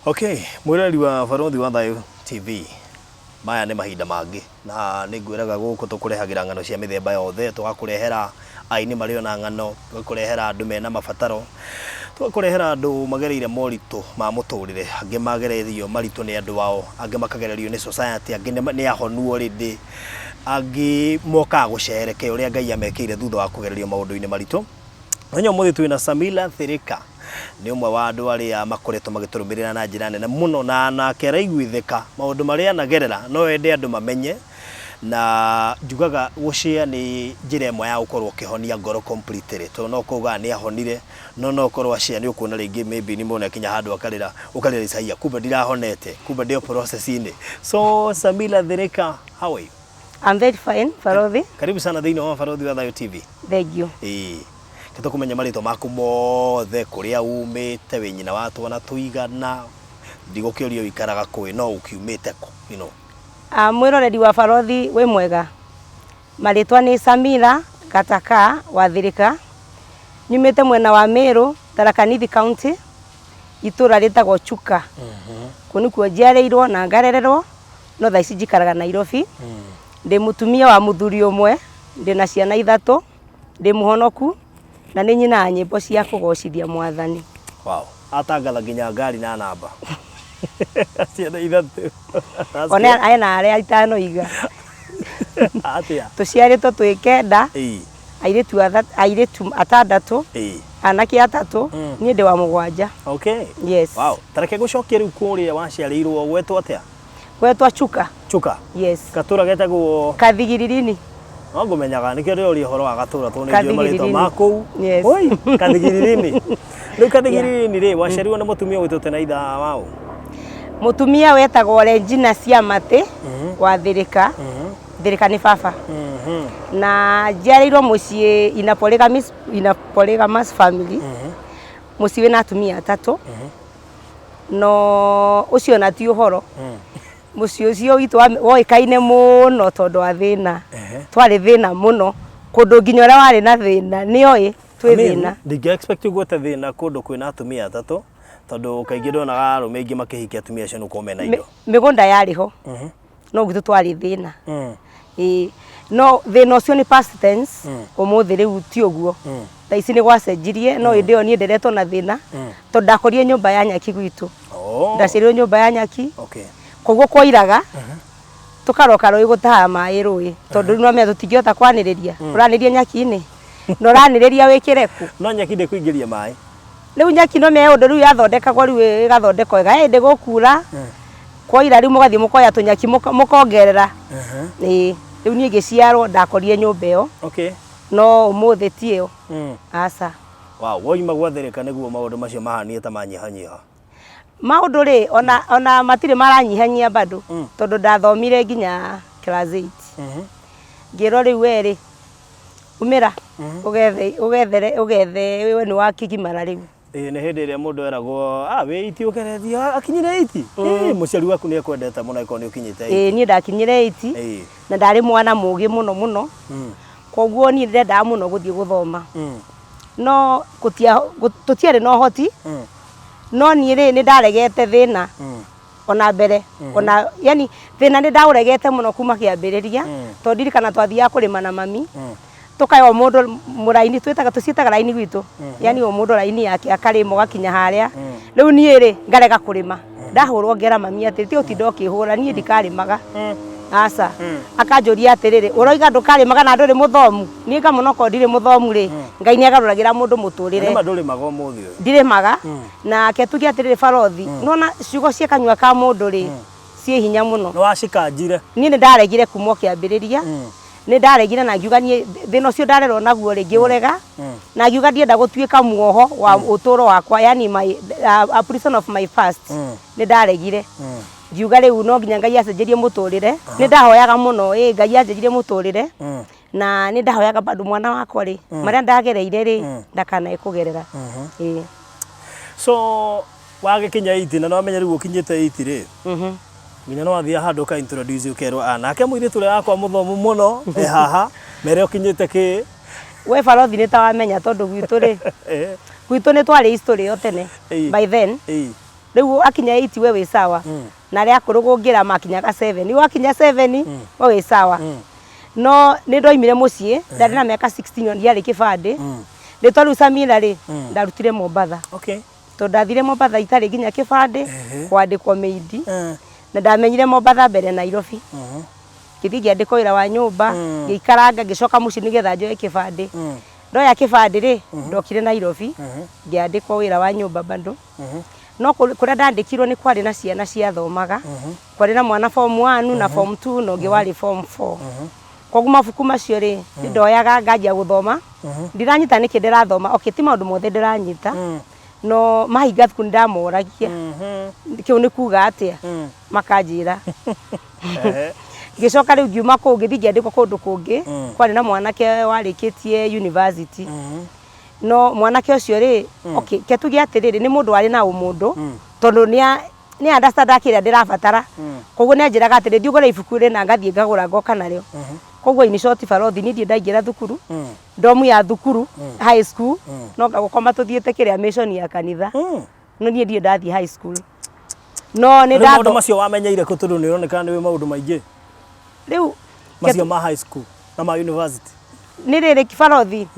Okay, mwĩroreri wa Barũthi wa Thayũ TV, maya nĩ mahinda mangĩ na nĩ ngwĩraga gũkũ tũkũrehagĩra ng'ano cia mĩthemba yothe, tũgakũrehera aini marĩ ona ng'ano, tũgakũrehera andũ mena mabataro, tũgakũrehera andũ magereire moritũ ma mũtũrĩre, angĩ magererio maritũ nĩ andũ ao, angĩ makagererio nĩ society, angĩ nĩ ahonu already, angĩ mokaga gũcerekea ũrĩa Ngai amekĩire thutha wa kũgererio maũndũ-inĩ maritũ. Mũthenya ũmũthĩ twĩna Samila Thirika, nĩ ũmwe wa andũ arĩa makoretwo magĩtũrũmĩrĩra na njĩra nene mũno na nake araiguithĩka maũndũ marĩa anagerera no ende andũ mamenye na njugaga gũshare nĩ njĩra ĩmwe ya gũkorwo ũkĩhonia ngoro completely tondũ no ũkorwo nĩ ahonire no no ũkorwo ashare nĩ ũkuona rĩngĩ maybe nĩ mũndũ akinya handũ akarĩra ũkarĩra Isaia kumbe ndirahonete kumbe ndĩ o process-inĩ. So Samila Thirika, how are you? I'm very fine, Barothi. Karibu sana thĩinĩ wa Barothi wa Thayũ TV. Thank you. Ĩĩ. Ke tũkũmenya marĩtwa maku mothe, kũrĩa umĩte, wĩ nyina wa twana tũigana, ndigũkĩũria ũikaraga kũ no ũkiumĩte kũ, you know. Ah, mwĩroreri wa Barothi wĩ mwega. Marĩtwa nĩ Samira Gataka wa Thirika. Nyumĩte mwena wa Meru, Tharaka Nithi County, itũra rĩtagwo Chuka. Kũu nĩkuo njiarĩirwo na ngarererwo. No thaa ici njikaraga Nairobi. Ndĩ mũtumia wa mũthuri ũmwe, ndĩna ciana ithatũ, ndĩ mũhonoku na nĩ nyinaga nyĩmbo cia kũgocithia mwathani. Wow. Atangatha nginya ngari na namba. Ciana ithatũ. Ona ena arĩa itanoiga. Atĩa? Tũciarĩtwo twĩ kenda, Ĩĩ. airĩtu airĩtu atandatũ, Ĩĩ. anake atatũ, niĩ ndĩ wa mũgwanja. Okay. Yes. Wow. Tareke ngũcokie rĩu kũrĩa waciarĩirwo gwetwo atĩa? Gwetwo Chuka. Chuka. Yes. Gatũra getagwo Kathigiririni. No ngũmenyaga nĩkĩo ndĩroria ũhoro wa gatũra tondũ nĩ njũĩ marĩtwa Kathigiririni. ma kũu. Yes. Oi, Kathigiririni. Rĩu Kathigiririni rĩ, waciarirwo nĩ mũtumia ũgwĩtwo Tenaitha waũ? Mũtumia wetagwo Regina Ciamatĩ wa Thĩrĩka. Thĩrĩka nĩ baba. Na njiarĩirwo mũciĩ in a polygamous, in a polygamous family. Mũciĩ wĩna atumia atatũ. No ũcio ona ti ũhoro. Mũciĩ ũcio witũ woĩkaine mũno tondũ wa thĩna. Twarĩ thĩna mũno. Kũndũ nginya ũrĩa warĩ na thĩna nĩoĩ twĩ thĩna. Ndingĩ expect ũgwete thĩna kũndũ kwĩna atumia atatũ tondũ kaingĩ ndonaga arũme aingĩ makĩhikia atumia acio nĩ gũkorwo mena indo. Mĩgũnda yarĩ ho. No gwitũ twarĩ thĩna. Ĩĩ no thĩna ũcio nĩ past tense, ũmũthĩ rĩu ti ũguo. Thaa ici nĩ gwacenjirie no hĩndĩ ĩyo niĩ nderetwo na thĩna tondũ ndakũrire nyũmba ya nyaki gwitũ. Ndaciarĩirwo nyũmba ya nyaki. Koguo kwoiraga tũkaroka rũĩ gũtaha maĩ rũĩ tondũ rĩu nĩwamenya tũtingĩhota kwanĩrĩria. Ũranĩria nyaki-inĩ na ũranĩrĩria wĩkĩre kũ? No nyeki ndĩkũingĩria maĩ. Rĩu nyeki no menya ũndũ rĩu yathondekagwo rĩu ĩgathondekwo wega hĩndĩ gũkura kwaira rĩu mũgathiĩ mũkoya tũnyeki mũkongerera. Ĩĩ rĩu niĩ ngĩciarwo ndakorire nyũmba ĩyo. No ũmũthĩ ti ĩyo. Aca. Wow, woima gwathĩrĩka nĩguo maũndũ macio mahanire ta manyihanyiha? Maũndũ rĩ, ona, ona matirĩ maranyihanyia bado tondũ ndathomire nginya class 8. Ngĩrwo rĩu we rĩ, umĩra ũgethe ũgethere ũgethe we nĩ wakĩgimara rĩu. Ĩĩ nĩ hĩndĩ ĩrĩa mũndũ eragwo ah wĩ iti ũkeretie akinyire iti. Ĩĩ mũciari waku nĩ ekwendete mũno angĩkorwo nĩ ũkinyĩte iti. Ĩĩ niĩ ndakinyire iti na ndarĩ mwana mũgĩ mũno mũno. Koguo niĩ ndendaga mũno gũthiĩ gũthoma. No tũtiarĩ na ũhoti, no niĩ rĩ nĩ ndaregete thĩna ona mbere ona yani thĩna nĩ ndaũregete mũno kuma kĩambĩrĩria tondũ ndirikana twathiaga kũrĩma na mami tũkaya o mũndũ mũraini twĩtaga tũciĩtaga raini gwitũ yani o mũndũ raini yake akarĩma ũgakinya harĩa rĩu niĩ rĩ ngarega kũrĩma ndahũrwo ngera mami atĩrĩ tiga ũtinda ũkĩhũra niĩ ndikarĩmaga aca akanjũria atĩrĩrĩ ũroiga ndũkarĩmaga na ndũrĩ mũthomu niĩ ngamũna okorwo ndirĩ mũthomu rĩ Ngai nĩ agarũragĩra mũndũ mũtũrĩre Nĩma ndũrĩmaga ũmũthĩ ũyũ. Ndirĩmaga nake tuge atĩrĩrĩ barothi nona ciugo cia kanyua ka mũndũ rĩ ciĩ hinya mũno. Nĩ wacikanjire. Niĩ nĩ ndaregire kuma o kĩambĩrĩria nĩ ndaregire na ngiuga niĩ thĩna ũcio ndarerwo naguo rĩ ngĩũrega na ngiuga ndienda gũtuĩka muoho wa ũtũro wakwa yani my, a prison of my past nĩ ndaregire ngiuga rĩu no nginya Ngai acenjerie mũtũrĩre nĩ ndahoyaga mũno ĩ Ngai anjenjerie mũtũrĩre na nĩ ndahoyaga bado mwana wakwa rĩ marĩa ndagereire rĩ ndakanae kũgerera ĩĩ. So wagĩkinya 80 na nĩwamenya rĩu ũkinyĩte 80 rĩ nginya no wathiaga handũ ũka introduce ũkerwo ah nake mũirĩtu ũrĩa wakwa mũthomu mũno e haha mere ũkinyĩte kĩ. We barothi nĩ ta wamenya tondũ gwitũ rĩ gwitũ nĩ twarĩ history ĩyo tene by then. Rĩu akinya 8 we wĩ sawa, na arĩa akũrũ gũngĩra makinyaga 7, rĩu wakinya 7 we wĩ sawa. No nĩ ndoimire mũciĩ ndarĩ na mĩaka 16 na ndiarĩ kĩbandĩ. Rĩtwa rĩu Samira rĩ, ndarutire Mombatha. Tondũ ndathire Mombatha itarĩ nginya kĩbandĩ, kwandĩkwo maid, na ndamenyire Mombatha mbere Nairobi. Ngĩthiĩ ngĩandĩkwo wĩra wa nyũmba, ngĩikaranga, ngĩcoka mũciĩ nĩgetha njoe kĩbandĩ. Ndoya kĩbandĩ rĩ, ndokire Nairobi, ngĩandĩkwo wĩra wa nyũmba bado. No kũrĩa ndandĩkirwo nĩ kwarĩ na ciana ciathomaga, kwarĩ na mwana form 1 na form 2 na ũngĩ warĩ form 4. Koguo mabuku macio rĩ, nĩ ndoyaga nganjia gũthoma, ndiranyita nĩkĩ ndĩrathoma, okay ti maũndũ mothe ndĩranyita, no mahinga thukuru nĩ ndamoragia, kĩu nĩ kuga atĩa, makanjĩra. Ngĩcoka rĩu ngiuma kũu ngĩthiĩ ngĩandĩkwo kũndũ kũngĩ, kwarĩ na mwanake warĩkĩtie university. No mwanake ũcio rĩ, okay, ke tuge atĩrĩrĩ, nĩ mũndũ warĩ na ũmũndũ, tondũ nĩ nĩ understand kĩrĩa ndĩrabatara. Koguo nĩ anjĩraga atĩrĩ, thiĩ ũgũre ibuku rĩna, ngathiĩ ngagũra ngoka narĩo. Koguo in short barothi, niĩ ndirĩ ndaingĩra thukuru, ndomu ya thukuru, high school, no ngagũkoma tũthiĩte kĩrĩa mission ya kanitha. No niĩ ndirĩ ndathiĩ high school. No nĩ Rĩu maũndũ ndatho macio wamenyeire kũ tondũ nĩ ũroneka nĩ ũĩ maũndũ maingĩ rĩu macio ma high school na ma university. Nĩ rĩrĩ barothi.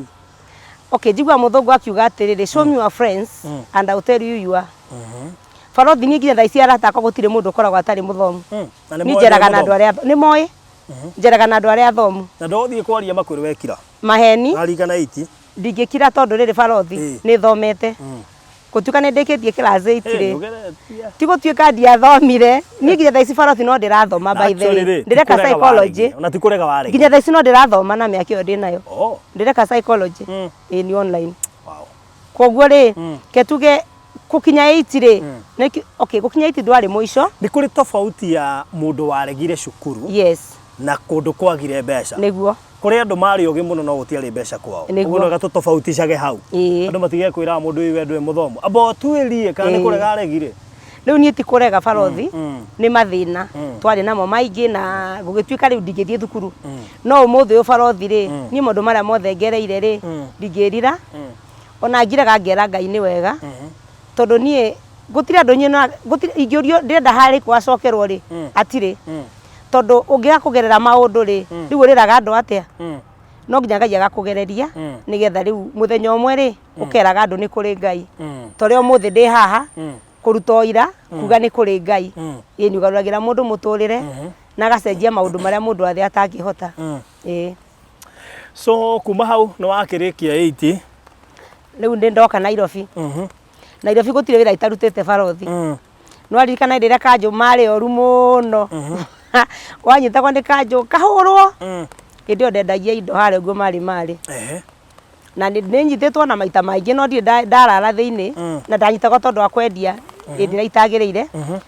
Okay, njiguaga mũthũngũ akiuga atĩrĩrĩ, show me your friends and I will tell you you are. Barothi niĩ nginya thaa ici arata akwa gũtirĩ mũndũ ũkoragwo atarĩ mũthomu. Na nĩ Niĩ moĩ njeraga ndũrĩ na andũ mũthomu. arĩa nĩ moĩ. Njeraga na andũ arĩa athomu. Na ndũgũthiĩ kwaria makwĩre wekira. Maheni. Warikana 8. Ndingĩkira tondũ rĩrĩ barothi nĩ thomete. Gũtuĩka nĩ ndĩkĩtie class 8 rĩ. Nĩũgeretie. Ti gũtuĩka ndiathomire. Niĩ nginya thaa ici barothi no ndĩrathoma by the way. Actually rĩ, ti Ndĩreka kũrega psychology. waregire. Ona ti kũrega waregire. Nginya thaa ici no ndĩrathoma na mĩaka ĩyo ndĩnayo. Oh. Ndĩreka psychology. Ĩĩ ni online. Wow. Koguo rĩ, ke tuge gũkinya 8 rĩ, nĩ okay gũkinya 8 ndwarĩ mũico. Nĩ kũrĩ tofauti ya mũndũ waregire cukuru Yes. na kũndũ kwagire mbeca. Nĩguo. Kũrĩ andũ marĩ ogĩ mũno no gũtiarĩ mbeca kwao. Nĩguo. Ũguo nĩwega tũtofauticage hau. Ĩĩ. Andũ matige kwĩraga mũndũ ũyũ we ndũrĩ mũthomu. Amba ũtuĩrie kana nĩ kũrega aregire. Rĩu niĩ ti kũrega barothi, nĩ mathĩna twarĩ namo maingĩ na gũgĩtuĩka rĩu ndingĩthiĩ thukuru. No ũmũthĩ ũyũ barothi rĩ, niĩ maũndũ marĩa mothe ngereire rĩ, ndingĩrira. Ona ngiraga ngera Ngai nĩ wega, tondũ niĩ gũtirĩ andũ nyonaga, gũtirĩ ingĩũrio ndĩrenda harĩ kũ acokerwo rĩ, hatirĩ. Tondũ ũngĩaga kũgerera maũndũ rĩ, rĩu ũrĩraga andũ atĩa? No nginya Ngai agakũgereria, nĩgetha rĩu mũthenya ũmwe rĩ, ũkeraga andũ nĩ kũrĩ Ngai. Ta ũrĩa ũmũthĩ ndĩ haha, kũruta ũira, kuga nĩ kũrĩ Ngai. Ĩĩ nĩ ũgarũragĩra mũndũ mũtũrĩre, na agacenjia maũndũ marĩa mũndũ athe atangĩhota. Ĩĩ. So kuma hau nĩ wakĩrĩkia 8. Rĩu nĩ ndoka Nairobi. Nairobi gũtirĩ wĩra itarutĩte barothi. Nĩ waririkana hĩndĩ ĩrĩa kanjũ marĩ oru mũno. Wanyitagwo nĩ kanjũ kahũrwo. Hĩndĩ ĩyo ndendagia indo harĩa ũguo marĩ marĩ. Na nĩ nyitĩtwo na maita maingĩ no ndirĩ ndarara thĩinĩ. Na ndanyitagwo tondũ wa kwendia hĩndĩ ĩrĩa itagĩrĩire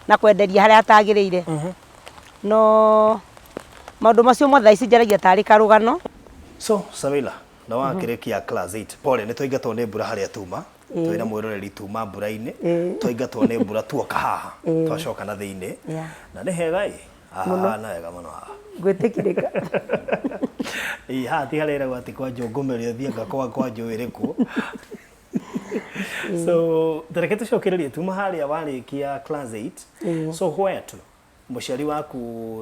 na kwenderia harĩa hatagĩrĩire. No maũndũ macio mothe thaa ici njaragia tarĩ karũgano. So Samila, nĩ wakĩrĩkia class 8. Pole nĩ twaingatwo nĩ mbura harĩa tuma. Twĩra mwĩroreri tuma mbura-inĩ. Twaingatwo nĩ mbura tuoka haha. Twacoka na thĩinĩ. Na nĩ hega ĩ. Haha hahana wega mũno haha. Gwĩtĩkĩrĩka. Ĩ haha ti harĩa ĩragwo atĩ kwa njũngũmĩrĩ ũthianga kwa kwa njũĩ ĩrĩkũ. So tareke tũcokererie tuma harĩa warĩkia class 8. So where to? Mũciari waku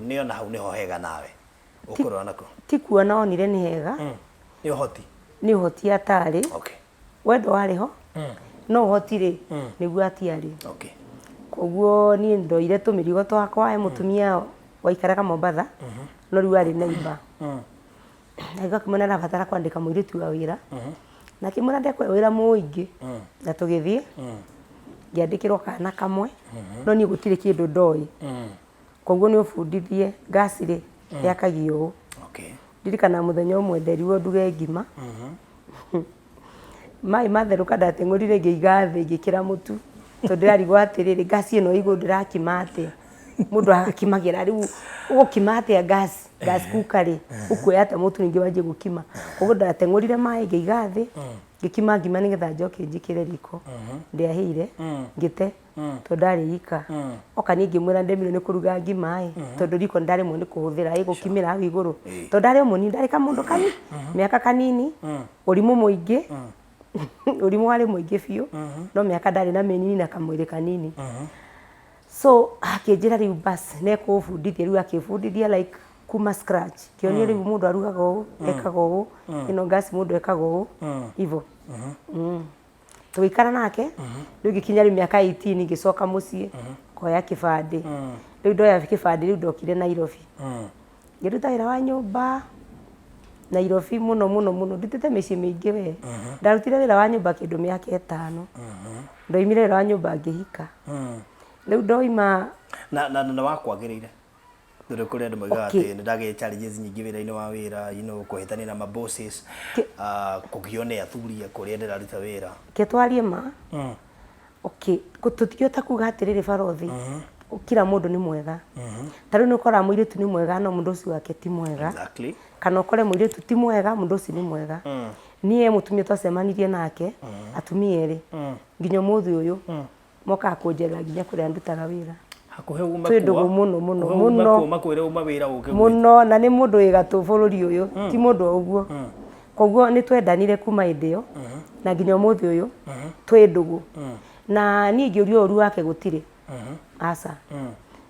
nĩ ona hau nĩho hega nawe ũkũrora nako? Ti kuona onire nĩ hega. Nĩ ũhoti? Nĩ ũhoti atarĩ. Okay. Wendo warĩ ho, no ũhoti rĩ, nĩguo atiarĩ. Okay. Koguo niĩ ndoire tũmĩrigo twakwa, he mũtumia waikaraga Mombatha, no rĩu arĩ neighbour. Agĩũka akĩmwĩra nĩ arabatara kwandĩka mũirĩtu wa wĩra, na akĩmwĩra ndekũhe wĩra mũingĩ, na tũgĩthiĩ, ngĩandĩkĩrwo kana kamwe, no niĩ gũtirĩ kĩndũ ndoĩ, koguo nĩ ũbundithie ngaci rĩ, yakagio ũũ. Okay. Ndirikanaga mũthenya ũmwe nderirwo nduge ngima, maĩ matherũka ndateng'ũrire ngĩiga thĩ ngĩkĩra mũtu, tondũ ndĩrarigwo atĩrĩrĩ, ngaci ĩno ĩ igũrũ ndĩrakima atĩa? Mũndũ agakimagĩra rĩu ũgũkima atĩa gas, gas cooker rĩ, ũkuoya atĩa mũtu ningĩ wanjie gũkima? Koguo ndateng'ũrire maĩ ngĩiga thĩ, ngĩkima ngima nĩgetha njoke njĩkĩre riko. Ndĩahĩire, ngĩte, tondũ ndarĩ ika. Oka niĩ ngĩmwĩra ndemirwo nĩ kũruga ngima ĩ, tondũ riko nĩndaremwo nĩ kũhũthĩra ĩ, gũkimĩra hau igũrũ. Tondũ ndarĩ o mũnini, ndarĩ kamũndũ kanini, mĩaka kanini, ũrimũ mũingĩ. Ũrimũ warĩ mũingĩ biũ, no mĩaka ndarĩ na mĩnini na kamwĩrĩ kanini. So akĩnjĩra rĩu bas nĩ ekũbundithia rĩu akĩbundithia like kuma scratch. Kĩonio rĩu mũndũ arugaga ũũ, ekaga ũũ, ĩno gas mũndũ ekaga ũũ, hivyo. Tũgĩikara nake, rĩu ngĩkinya rĩu mĩaka 18 ngĩcoka mũciĩ koya kĩbandĩ. Rĩu ndoya kĩbandĩ rĩu ndokire Nairobi. Ngĩruta wĩra wa nyũmba Nairobi mũno mũno mũno, ndutĩte mĩciĩ mĩingĩ we. Ndarutire wĩra wa nyũmba kĩndũ mĩaka ĩtano. Ndoimire wĩra wa nyũmba ngĩhika. Rĩu ndoima Na na na wakwagĩrĩire? Tondũ kũrĩ andũ moigaga atĩ nĩ ndagĩire challenges nyingĩ wĩra-inĩ wa wĩra, you know, kũhĩtania na ma bosses, kũgio nĩ athuri kũrĩa ndĩraruta wĩra. Reke twarie ma. Okay, tũtingĩhota kuga atĩrĩrĩ barothi, kila mũndũ nĩ mwega. Ta rĩu nĩ ũkoraga mũirĩtu nĩ mwega no mũndũ ũcio wake ti mwega. Kana ũkore mũirĩtu ti mwega mũndũ ũcio nĩ mwega. Niĩ mũtumia twacemanirie nake, atumia erĩ, nginya ũmũthĩ ũyũ, mokaga kũnjerera nginya kũrĩa ndutaga wĩra. Hakuhĩ ume Twĩ ndũgũ mũno mũno Hakuhĩ ume mũno. kuo makwĩre uma wĩra ũke gwitũ. Mũno na nĩ mũndũ wĩ gatũ bũrũri ũyũ, ti mũndũ o ũguo. Koguo nĩ twendanire kuma hĩndĩ ĩyo na nginya ũmũthĩ ũyũ twĩ ndũgũ. Na niĩ ingĩũrio ũru wake gũtirĩ, aca.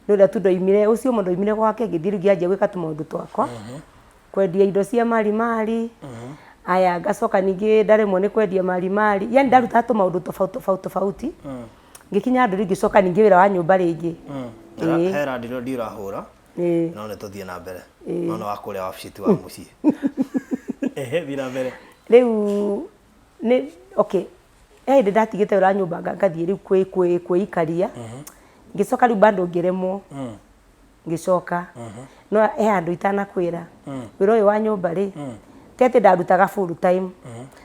Nĩ ũrĩa tu ndoimire, ũcio ũmwe ndoimire gwake ngĩthiĩ rĩu ngĩanjia gwĩka tũmaũndũ twakwa, kwendia indo cia marimari, aya ngacoka ningĩ ndaremwo nĩ kwendia marimari, yani ndarutaga tũmaũndũ tofauti tofauti tofauti, ngĩkinya handũ rĩu ngĩcoka ningĩ wĩra wa nyũmba rĩngĩ. Ĩĩ. He landlord ũrahũra. Ĩĩ. No nĩ tũthiĩ na mbere. No nĩ wa kũrĩa wabici ti wa mũciĩ. Ehe, thiĩ na mbere. Rĩu nĩ okay, he hĩndĩ ndatigĩte wĩra wa nyũmba ngathiĩ rĩu kwĩikaria, ngĩcoka rĩu bado ngĩremwo, ngĩcoka. No he handũ itanakwĩra, wĩra ũyũ wa nyũmba rĩ, ti atĩ ndarutaga full time,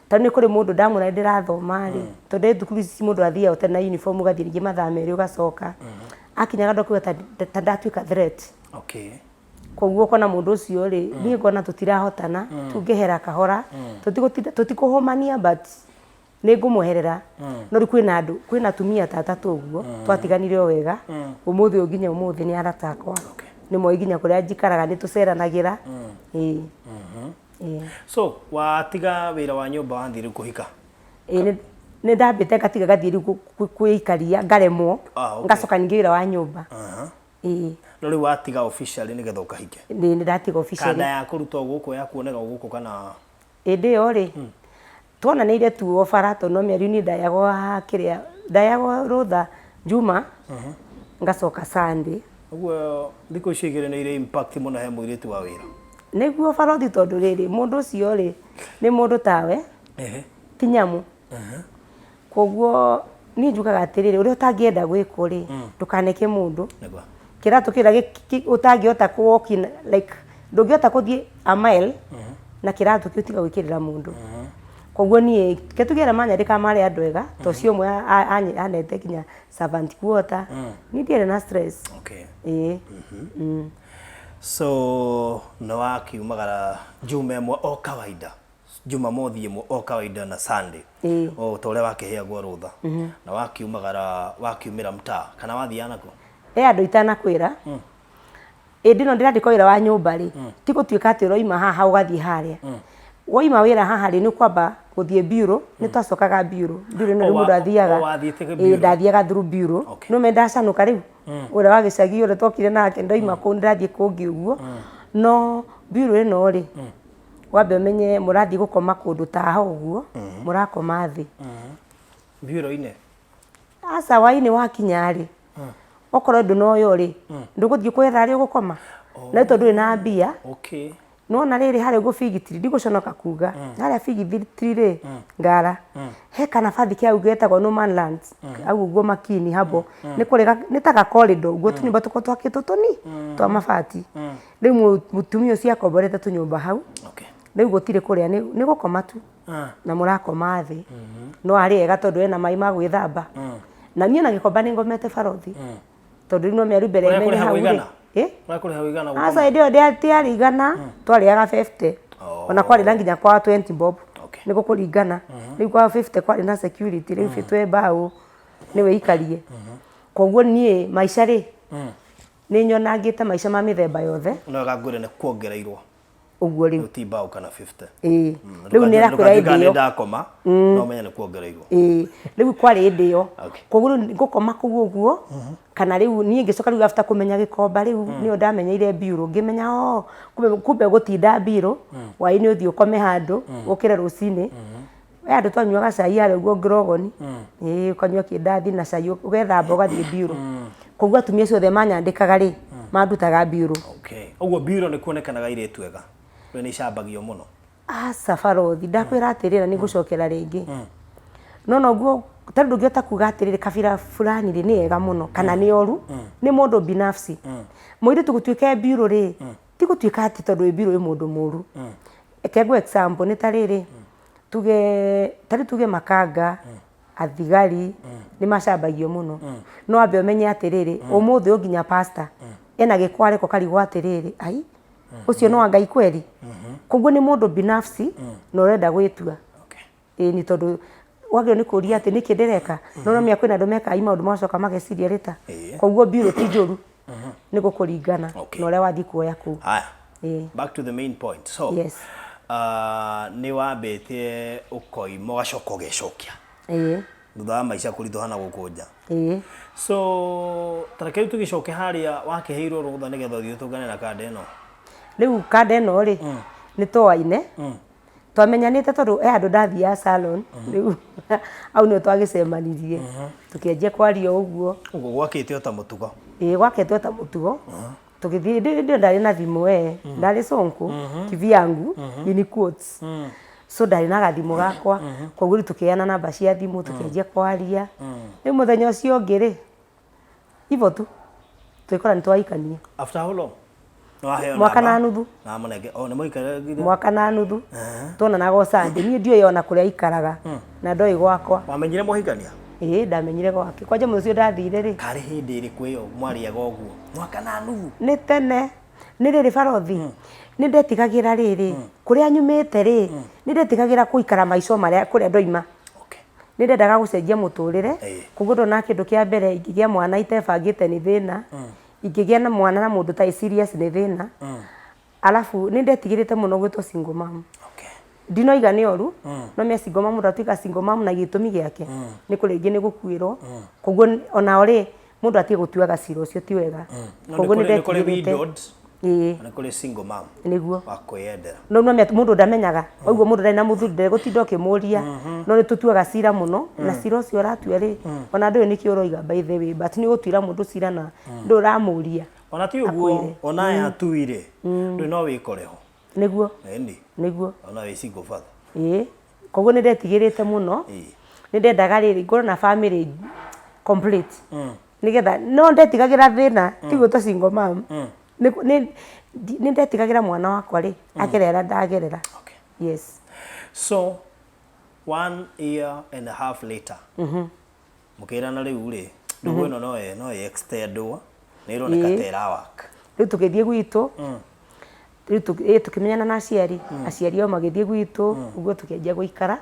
tondũ nĩ kũrĩ mũndũ ndamwĩra nĩ ndĩrathoma rĩ, tondũ ndĩ thukuru ici mũndũ athiaga ũtarĩ na uniform ũgathiĩ rĩngĩ mathaa merĩ ũgacoka. Akinyaga handũ akauga ta ndatuĩka threat. Koguo ũkona mũndũ ũcio rĩ, niĩ ngona tũtirahotana, tungehera kahora, tũtigũtinda tũtikũhũmania but nĩ ngũmweherera. No rĩu kwĩna andũ, kwĩna atumia ta atatũ ũguo, twatiganire o wega, ũmũthĩ ũyũ nginya ũmũthĩ nĩ arata akwa. Nĩ moĩ nginya kũrĩa njikaraga nĩ tũceranagĩra, ĩĩ. Ĩĩ. So, watiga wĩra wa nyũmba wathiĩ rĩu kũhika? Ĩĩ nĩ nĩ ndambĩte ngatiga ngathiĩ rĩu kwĩikaria ngaremwo, Ah, okay. ngacoka ningĩ wĩra wa nyũmba. Ĩĩ. No rĩu watiga officially nĩgetha ũkahike? Ĩĩ nĩ ndatiga officially. Kanda ya kũruta o gũkũ ya kuoneka o gũkũ kana? Hĩndĩ ĩyo rĩ, twonanĩire tu o bara tondũ no mĩario niĩ ndayagwo kĩrĩa, ndayagwo rũtha Juma, ngacoka Sunday. Ũguo thikũ icio igĩrĩ nĩ irĩ impact mũno he mũirĩtu wa wĩra? Nĩguo barothi tondũ rĩrĩ, mũndũ ũcio rĩ, nĩ mũndũ tawe, ti nyamũ. Koguo niĩ njugaga atĩrĩrĩ, ũrĩa ũtangĩenda gwĩkwo rĩ, ndũkaneke mũndũ. Kĩratũ kĩrĩa ũtangĩhota kũ walk in like ndũngĩhota kũthiĩ a mile na kĩratũ kĩu tiga gwĩkĩrĩra mũndũ. Koguo niĩ reke tuge arĩa manyandĩkaga marĩ andũ ega, ta ũcio ũmwe anete nginya servant quarter, niĩ ndiarĩ na stress. Ĩĩ. So nĩ wakiumagara Juma ĩmwe o kawaida? Jumamothi ĩmwe o kawaida na Sunday. Ĩĩ. O ta ũrĩa wakĩheagwo rũtha. Na wakiumagara wakiumĩra mtaa kana wathiaga nakũ? He andũ itanakwĩra, ĩndĩ ĩno ndĩrandĩkwo wĩra wa nyũmba rĩ, ti gũtuĩka atĩ ũroima haha ũgathiĩ harĩa. Woima wĩra haha rĩ, nĩ ũkwamba gũthiĩ bureau, nĩ twacokaga bureau, bureau nĩ mũndũ athiaga. O wathiĩte Ĩĩ bureau? ndathiaga through bureau. Okay. Nĩ ũmenye ndacanũka rĩu, ũrĩa wa gĩcagi ũrĩa twokire nake ndoima kũu nĩndathiĩ kũngĩ ũguo. No bureau ĩno rĩ, Wambe ũmenye mũrathiĩ gũkoma kũndũ ta haha ũguo, mũrakoma thĩ. Bureau-inĩ? Aca hwainĩ wakinya rĩ, okorwo ndũnoywo rĩ, ndũgũthiĩ kwetha harĩa ũgũkoma? Na rĩu tondũ ndũrĩ na mbia, Okay. nĩwona rĩrĩ harĩa ũguo Fig Tree, ndigũconoka kuga, harĩa Fig Tree rĩ, Ngara, he kanabathi ke hau getagwo no man land, hau ũguo Makini hapo, nĩ kũrĩ nĩ ta ga corridor ũguo tũnyũmba tũkoragwo twakĩtwo tũni, twa mabati. Rĩu mũtumia ũcio akomborete tũnyũmba hau, Okay. rĩu gũtirĩ kũrĩa nĩ nĩ gũkoma tu Ah. na mũrakoma thĩ no arĩ ega tondũ ena maĩ ma gwĩthamba na niĩ na gĩkomba nĩ ngomete barothi tondũ rĩu no mĩaru mbere Kũrĩa menye kũrĩhagwo hau rĩ igana? Ĩ? Kũrĩa kũrĩhagwo igana gũkoma? Aca hĩndĩ ĩyo ndĩarĩ igana twarĩaga 50 Oh. ona kwarĩ na nginya kwa 20 bob Okay. nĩ gũkũringana rĩu kwa 50 kwarĩ na security rĩu twĩ mbaũ nĩ wĩikarie koguo niĩ maica rĩ Nĩ nyonangĩte maica ma mĩthemba yothe. No wega ngwĩre nĩ kuongereirwo. Ũguo rĩu. Rĩu ti mbaũ kana 50. Ĩĩ. Rĩu nĩ ĩrakwĩra Ndũkatuĩka hĩndĩ nĩ ĩyo. ndakoma no menye nĩ kuongereirwo. Ĩĩ, rĩu kwarĩ hĩndĩ ĩyo. Okay. Koguo rĩu ngũkoma kũu ũguo, kana rĩu niĩ ngĩcoka rĩu after kũmenya Gĩkomba rĩu nĩyo ndamenyeire mbiurũ, ngĩmenya oo kumbe kumbe gũtinda mbiurũ, hwaĩ-inĩ ũthiĩ ũkome handũ, ũkĩre rũcinĩ. He handũ twanyuaga cai harĩa ũguo Grogon, ĩĩ ũkanyua kĩndathi na cai ũgethamba ũgathiĩ mbiurũ. Koguo atumia acio othe manyandĩkaga rĩ, mandutaga mbiurũ. Okay. Ũguo mbiurũ nĩ kuonekanaga airĩtu ega. Rĩu nĩ icambagio mũno. Aca barothi, ndakwĩra atĩrĩrĩ na nĩngũcokera rĩngĩ. No noguo tondũ ndũngĩhota kuga atĩrĩrĩ kabira fulani rĩ nĩ ega mũno kana nĩ oru, nĩ mũndũ binafsi. Mũirĩtu gũtuĩka e mbiurũ rĩ, ti gũtuĩka atĩ tondũ wĩ mbiurũ wĩ mũndũ mũru. Reke ngũhe example nĩ ta rĩrĩ, tuge ta rĩu tuge makanga, athigari nĩ macambagio mũno. No wambe ũmenye atĩrĩrĩ, ũmũthĩ ũyũ nginya pastor ena gĩko areka ũkarigwo atĩrĩrĩ, ai ũcio nĩ wa Ngai kweli? Koguo nĩ mũndũ binafsi na ũrenda gwĩtua. Ĩni tondũ wagĩrĩirwo nĩ kũria atĩ nĩkĩ ndĩreka? No ũramenya kwĩna andũ mekaga maũndũ magacoka mageciria rĩta. Koguo mbiurũ ti njũru, nĩ gũkũringana na ũrĩa wathiĩ kuoya kũu. Haya. Ĩĩ. Back to the main point. So, Yes. nĩ wambĩtie ũkoima ũgacoka ũgecokia. Ĩĩ. Thutha wa maica kũritũha na gũkũ nja. Ĩĩ. So, ta reke rĩu tũgĩcoke harĩa wakĩheirwo rũtha nĩgetha ũthiĩ ũtũngane na kanda ĩno. Rĩu kanda ĩno rĩ, nĩ twoaine, twamenyanĩte tondũ he handũ ndathiaga salon, rĩu hau nĩho twagĩcemanirie, tũkĩanjia kwaria o ũguo. Ũguo gwakĩte o ta mũtugo. Ĩĩ gwakĩte o ta mũtugo, tũgĩthiĩ, hĩndĩ ĩyo ndarĩ na thimũ we, ndarĩ sonko, kivyangu, in quotes. So ndarĩ na gathimũ gakwa, koguo rĩu tũkĩheana namba cia thimũ, tũkĩanjia kwaria. Rĩu mũthenya ũcio ũngĩ rĩ, hivyo tu, tũgĩkora nĩ twahikania. After how long? Nĩwaheo Mwaka namba? na nuthu. Na wamũnenge, oh, nĩmwaikarangire? Mwaka na nuthu. Tuonanaga o Sunday. Niĩ ndiũĩ ona kũrĩa aikaraga, na ndoĩ gwakwa. Wamenyire mwahikania? Ĩĩ ndamenyire gwake. Kwanja mũthenya ũcio ndathire rĩ. Karĩ hĩndĩ ĩrĩkũ ĩyo mwarĩaga ũguo? Mwaka na nuthu? Nĩ tene. Nĩ rĩrĩ barothi, nĩ ndetigagĩra rĩrĩ, kũrĩa nyumĩte rĩ, nĩ ndetigagĩra gũikara maica o marĩa kũrĩa ndoima. Nĩ ndendaga gũcenjia mũtũrĩre, koguo ndonaga kĩndũ kĩa mbere ingĩgĩa mwana itebangĩte nĩ thĩna, ingĩgĩa na mwana na mũndũ ũtarĩ serious nĩ thĩna. Alafu nĩ ndetigĩrĩte mũno gwĩtwo single mom. Ndinoiga nĩ oru, no me single mom mũndũ atuĩka single mom na gĩtũmi gĩake nĩ kũrĩngĩ nĩ gũkuĩrwo. Koguo onao rĩ, mũndũ atige gũtuaga cira ũcio ti wega. No Koguo nĩ nĩ kũrĩ- nĩ kũrĩ ndetigĩrĩte. widowed, Ĩĩ. na nĩ kũrĩ single mom. Nĩguo. Wa kwĩyendera. No no mũndũ ndamenyaga. Ũguo mũndũ ndarĩ na mũthuri ndegũtinda ũkĩmũria. No nĩ tũtuaga cira mũno na cira ũcio ũratua rĩ, ona ndũĩ nĩkĩ ũroiga by the way, but nĩ ũgũtuĩra mũndũ cira na ndũĩ ũramũria. Ona ti ũguo, Akwĩre. ona aya atui rĩ, ndũĩ no wĩkore ho. Nĩguo. Ĩni. Nĩguo. Ona wĩ single father. Ĩĩ. Koguo nĩ ndetigĩrĩte mũno. Ĩĩ. Nĩ ndendaga rĩrĩ ngorwo na family complete. Nĩgetha no ndetigagĩra thĩna ti gwĩtwo single mom. Nĩ nĩ nĩ ndetigagĩra mwana wakwa rĩ agerera ndagerera. Okay. Yes. So, one year and a half later, mũkĩrana rĩu rĩ, ndũgũ ĩno no ĩ- no ĩ extendwo, nĩ ĩroneka Ĩĩ. ta ĩra work. Rĩu tũgĩthiĩ gwitũ, rĩu tũkĩmenyana na aciari, aciari ao magĩthiĩ gwitũ, ũguo tũkĩanjia gũikara.